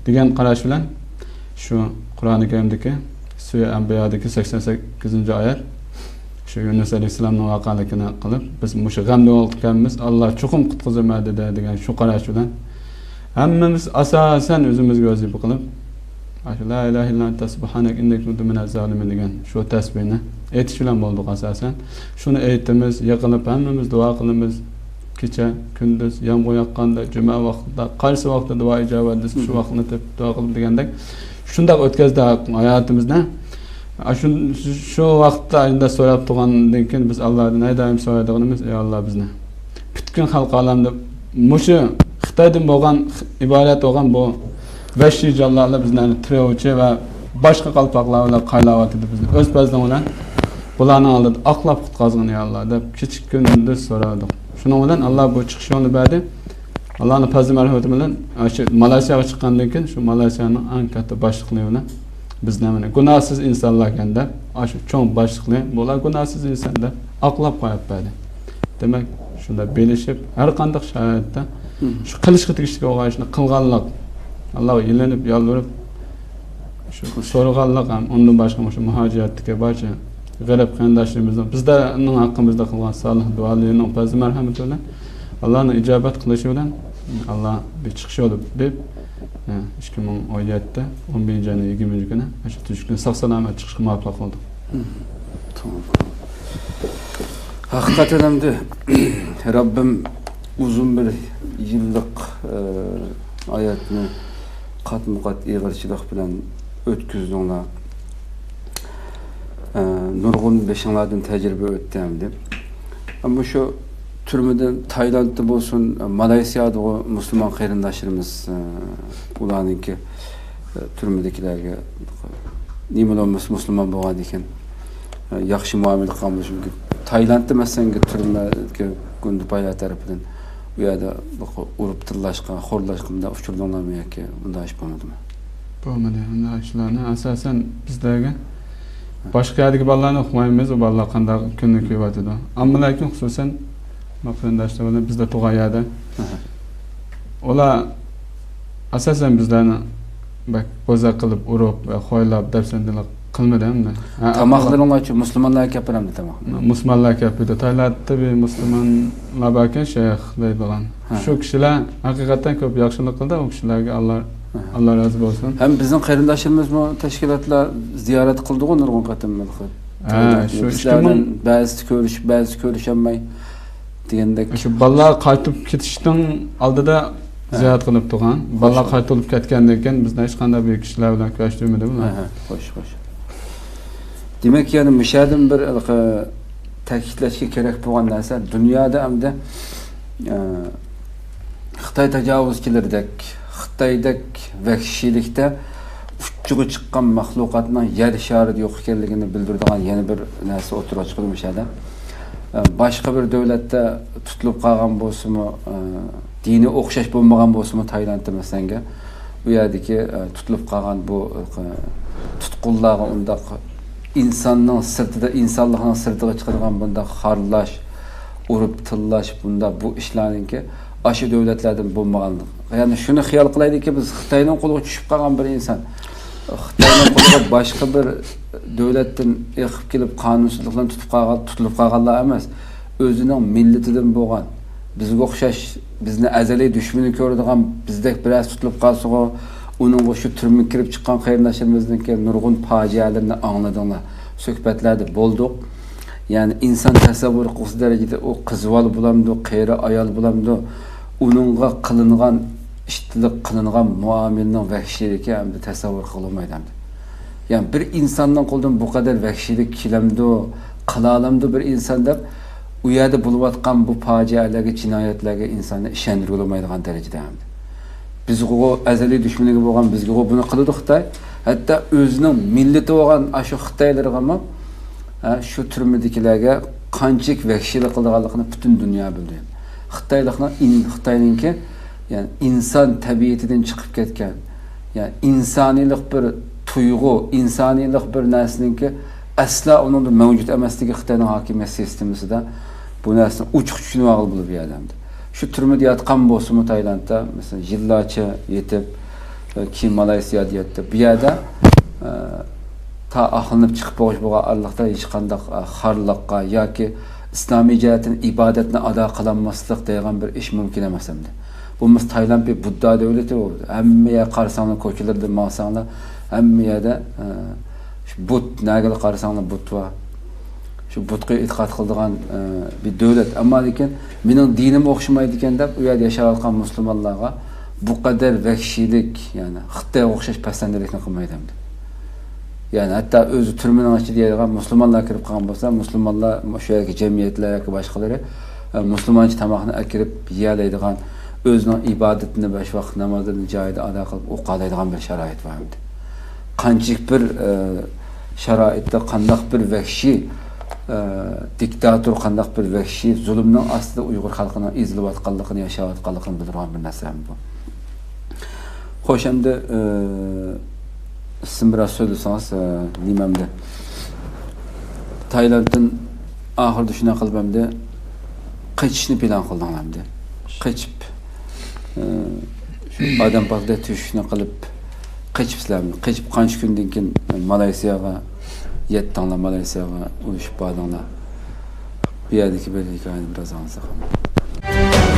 دېگەن قاراش بىلەن شۇ قۇرئانى كەرىمدىكى سۈرە ئەنبىيادىكى سەكسەن سەككىزىنچى ئايەت، شۇ يۇنۇس ئەلەيھىسسالامنىڭ ۋەقەلىكىنى قىلىپ، بىز مۇشۇ غەمدە ۋاقىتكەنمىز، ئاللا چوقۇم قۇتقۇزىمەن دېدى دېگەن شۇ قاراش بىلەن ھەممىمىز ئاساسەن ئۆزىمىزگە ۋەزىپە قىلىپ، ئاشۇ لا ئىلاھە ئىللا ئەنتە سۇبھانەك ئىننى كۇنتۇ مىنەز زالىمىن دېگەن شۇ تەسبىھنى ئېيتىش بىلەن بولدۇق ئاساسەن. شۇنى ئېيتىمىز، يىقىلىپ ھەممىمىز دۇئا قىلىمىز. كېچە، كۈندۈز، يامغۇر ياغقاندا، جۈمە ۋاقتىدا، قايسى ۋاقىتتا دۇئا ئىجابەت دېسە، شۇ ۋاقىتنى تېپىپ دۇئا قىلىپ دېگەندەك، شۇنداق ئۆتكەزدى ھاياتىمىزنى. شۇ، شۇ ۋاقىتتا ئاينىدا سوراپ تۇرغاندىن كېيىن، بىز ئاللادىن ھەر دائىم سورايدىغىنىمىز، ئەي ئاللا، بىزنى پۈتكۈل خەلق ئالەمدە مۇشۇ خىتايدىن بولغان، ئىبارەت بولغان بۇ ۋەھشىي جانلارلا بىزلەرنى تىرىۋچى ۋە باشقا قالپاقلار بىلەن قايلاۋاتىدۇ بىزنى. ئۆز پەزلىڭ بىلەن بۇلارنىڭ ئالدىدا ئاقلاپ قۇتقازغىن، يا ئاللا، دەپ كېچە كۈندۈز سورايدۇق. شۇنىڭ بىلەن ئاللا بۇ چىقىش يولىنى بەردى. ئاللانىڭ پەزلى مەرھەمىتى بىلەن شۇ مالايسىياغا چىققاندىن كېيىن شۇ مالايسىيانىڭ ئەڭ كاتتا باشلىقلىرى بىلەن بىزنى مانا گۇناھسىز ئىنسانلاركەن دەپ، ئاشۇ چوڭ باشلىقلىرى بۇلار گۇناھسىز ئىنسان دەپ ئاقلاپ قويۇپ بەردى. دېمەك، شۇنداق بىلىشىپ، ھەر قانداق شارائىتتا شۇ قىلىشقا تېگىشلىك بولغان ئىشنى قىلغانلىق، ئاللاغا يېلىنىپ، يالۋۇرۇپ، شۇ سورىغانلىق ھەم ئۇندىن باشقا مۇشۇ مۇھاجىرەتتىكى بارچە غېرىب قېرىنداشلىرىمىزنىڭ بىزلەرنىڭ ھەققىمىزدە قىلغان سالىھ دۇئالىرىنىڭ پەزلى مەرھەمىتى بىلەن، ئاللانىڭ ئىجابەت قىلىشى بىلەن، ئاللا بىر چىقىش يولى بېرىپ، ئىككى مىڭ ئون يەتتە، ئون بىرىنچى ئاينىڭ يىگىرمىنچى كۈنى شۇ تۈشكۈن ساق-سالامەت چىقىشقا مۇۋەپپەق قىلدى. توغرا. ھەقىقەتەن ئەمدى رەببىم ئۇزۇن بىر يىللىق، ئە، ھاياتنى قاتمۇقات ئېغىرچىلىق بىلەن ئۆتكۈزدۈڭلار. ئە، نۇرغۇن بېشىڭلاردىن تەجرىبە ئۆتتى ئەمدى. مۇشۇ تۈرمىدىن تايلاندتا بولسۇن، مالايسىيادىغۇ مۇسۇلمان قېرىنداشلىرىمىز، ئە، ئۇلارنىڭكى، ئە، تۈرمىدىكىلەرگە نېمىلا بولمىسا مۇسۇلمان بولغاندىكىن، ئە، ياخشى مۇئامىلە قىلغان بولۇشى مۇمكىن. تايلاندتا مەسىلەن تۈرمىگە گۇندىپايلار تەرىپىدىن ئۇ يەردە ئۇرۇپ تىللاشقا، خورلاشقا مۇنداق ئۇچرىدىڭلارمۇ ياكى مۇنداق ئىش بولمىدىمۇ؟ بولمىدى. ئۇنداق ئىشلارنى ئاساسەن بىزلەرگە باشقا يەردىكى بالىلارنى ئۇقمايمىز، ئۇ بالىلار قانداق كۈننى كۆرۈۋاتىدۇ. ئەمما لېكىن خۇسۇسەن ما قېرىنداشلار بىلەن بىزدە تۇغان يەردە ئۇلار ئاساسەن بىزلەرنى بەك بوزەك قىلىپ ئۇرۇپ ۋە خويلاپ دەپسەندىلىك قىلمىدى ئەمدى. ھە، تاماقلىرىڭلارچۇ؟ مۇسۇلمانلار كەپىدۇ تاماق؟ مۇسۇلمانلار كەپىدۇ. تايلاندتا بىر مۇسۇلمانلار باركەن، شەيخ دەيدىغان. ھە. شۇ كىشىلەر ھەقىقەتەن كۆپ ياخشىلىق قىلدى. ئۇ كىشىلەرگە ئاللا، ھە، ئاللا رازى بولسۇن. ھەم بىزنىڭ قېرىنداشلىرىمىزمۇ تەشكىلاتلار زىيارەت قىلدىغۇ نۇرغۇن قېتىم. ھە، شۇ بىزلەر ئىككى مىڭ بىلەن بەزىسى كۆرۈشۈپ، بەزىسى كۆرۈشەلمەي دېگەندەك. شۇ بالىلار قايتىپ كېتىشنىڭ ئالدىدا زىيارەت قىلىپ تۇرغان. بالىلار قايتۇرۇپ كەتكەندىن كېيىن بىزنى ھېچقانداق بىر كىشىلەر بىلەن كۆرۈشتۈرمىدى بۇلار. ھە، ھە، خوش، خوش. دېمەك، يەنە مۇشۇ يەردىن بىر ھېلىقى تەكىتلەشكە كېرەك بولغان نەرسە، دۇنيادا ئەمدى، ئە، خىتاي تاجاۋۇزچىلىرىدەك، خىتايدەك ۋەھشىيلىكتە ئۇچچىغا چىققان مەخلۇقاتنىڭ يەر شارىدا يوق ئىكەنلىكىنى بىلدۈرىدىغان يەنە بىر نەرسە ئوتتۇرىغا چىقىدۇ مۇشۇ يەردە. ئە، باشقا بىر دۆلەتتە تۇتۇلۇپ قالغان بولسىمۇ، ئە، دىنى ئوخشاش بولمىغان بولسىمۇ، تايلاندتا مەسىلەنگە، ئۇ يەردىكى، ئە، تۇتۇلۇپ قالغان بۇ، ئە، تۇتقۇنلارغا ئۇنداق ئىنساننىڭ سىرتىدا، ئىنسانلىقنىڭ سىرتىغا چىقىدىغان بۇنداق خارلاش، ئۇرۇپ تىللاش، بۇنداق بۇ ئىشلارنىڭكى ئاشۇ دۆلەتلەردىن بولمىغانلىقى. يەنى شۇنى خىيال قىلايلىكى، بىز خىتاينىڭ قولىغا چۈشۈپ قالغان بىر ئىنسان، خىتاينىڭ قولىغا باشقا بىر دۆلەتتىن ئېقىپ كېلىپ، قانۇنسىزلىق بىلەن تۇتۇپ قالغان، تۇتۇلۇپ قالغانلار ئەمەس، ئۆزىنىڭ مىللىتىدىن بولغان، بىزگە ئوخشاش، بىزنى ئەزەلىي دۈشمىنى كۆرىدىغان، بىزدەك بىرەرسى تۇتۇلۇپ قالسىغۇ، ئۇنىڭغا شۇ تۈرمىگە كىرىپ چىققان قېرىنداشلىرىمىزنىڭكى نۇرغۇن پاجىئەلىرىنى ئاڭلىدىڭلار، سۆھبەتلەردە بولدۇق. يەنى ئىنسان تەسەۋۋۇر قىلغۇسى دەرىجىدە ئۇ قىز بالا بولامدۇ، قېرى ئايال بولامدۇ، ئۇنىڭغا قىلىنغان ئىتتىلىق، قىلىنغان مۇئامىلىنىڭ ۋەھشىيلىكى ئەمدى تەسەۋۋۇر قىلىنمايدۇ ئەمدى. يەنى بىر ئىنساننىڭ قولىدىن بۇ قەدەر ۋەھشىيلىك كېلەمدۇ، قىلالامدۇ بىر ئىنسان دەپ، ئۇ يەردە بولۇۋاتقان بۇ پاجىئەلەرگە، جىنايەتلەرگە ئىنساننى ئىشەندۈرگىلى بولمايدىغان دەرىجىدە ئەمدى. بىزغۇ ئەزەلىي دۈشمىنىگە بولغان، بىزگىغۇ بۇنى قىلىدۇ خىتاي. ھەتتا ئۆزىنىڭ مىللىتى بولغان ئاشۇ خىتايلىرىغىمۇ، ھە، شۇ تۈرمىدىكىلەرگە قانچىلىك ۋەھشىيلىك قىلىدىغانلىقىنى پۈتۈن دۇنيا بىلدى. خىتايلىقنىڭ ئىن-، خىتاينىڭكى، يەنى ئىنسان تەبىئىتىدىن چىقىپ كەتكەن، يەنى ئىنسانىيلىق بىر تۇيغۇ، ئىنسانىيلىق بىر نەرسىنىڭكى ئەسلا ئۇنىڭدا مەۋجۇت ئەمەسلىكى خىتاينىڭ ھاكىمىيەت سىستېمىسىدا بۇ نەرسىنى ئوچۇق چۈشىنىۋالغىلى بولىدۇ بۇ يەردە ئەمدى. شۇ تۈرمىدە ياتقان بولسىمۇ تايلاندتا، مەسىلەن، يىللارچە يېتىپ، كېيىن مالايسىيادا ياتتى. بۇ يەردە، ئە، تا ئاقلىنىپ چىقىپ بولغۇچە بولغان ئارىلىقتا ھېچقانداق، ئە، خارلىققا ياكى ئىسلامىي جەھەتتىن ئىبادەتنى ئادا قىلالماسلىق دەيدىغان بىر ئىش مۇمكىن ئەمەس ئەمدى. بۇ مىس-، تايلاند بىر بۇددا دۆلىتى بۇ. ھەممە يەر قارىساڭلار، كوچىلىرىدا ماڭساڭلار، ھەممە يەردە، ئە، شۇ بۇت، نەگىلا قارىساڭلار بۇت بار. شۇ بۇتقا ئېتىقاد قىلىدىغان، ئە، بىر دۆلەت. ئەمما لېكىن مېنىڭ دىنىم ئوخشىمايدىكەن دەپ ئۇ يەردە ياشاۋاتقان مۇسۇلمانلارغا بۇ قەدەر ۋەھشىيلىك، يەنى خىتايغا ئوخشاش پەسەندىلىكنى قىلمايدۇ ئەمدى. يەنى ھەتتا ئۆزى تۈرمىنىڭ ئىچىدە يەيدىغان مۇسۇلمانلار كىرىپ قالغان بولسا، مۇسۇلمانلار مۇشۇ يەردىكى جەمئىيەتلەر ياكى باشقىلىرى، ئە، مۇسۇلمانچە تاماقنى ئەكىرىپ يېيەلەيدىغان، ئۆزىنىڭ ئىبادىتىنى بەش ۋاقىت نامازلىرىنى جايىدا ئادا قىلىپ ئوقالايدىغان بىر شارائىت بار ئەمدى. قانچىلىك بىر، ئە، شارائىتتا قانداق بىر ۋەھشىي، ئە، دىكتاتور، قانداق بىر ۋەھشىي زۇلۇمنىڭ ئاستىدا ئۇيغۇر خەلقىنىڭ ئېزىلىۋاتقانلىقىنى، ياشاۋاتقانلىقىنى بىلدۈرىدىغان بىر نەرسە ئەمدى بۇ. خوش، ئەمدى، ئە، سىز بىراز سۆزلىسىڭىز، ئە، نېمە ئەمدى؟ تايلاندتىن ئاخىرىدا شۇنداق قىلىپ ئەمدى قېچىشنى پىلان قىلدىڭلار ئەمدى. قېچىپ، ئە، شۇ ئادەم پاكىتى تۆشۈكنى قىلىپ قېچىپسىلەر ئەمدى. قېچىپ قانچە كۈندىن كېيىن مالايسىياغا يەتتىڭلار، مالايسىياغا ئۇرۇشۇپ باردىڭلار. بۇ يەردىكى بىر ھېكايىنى بىراز ئاڭلىساق.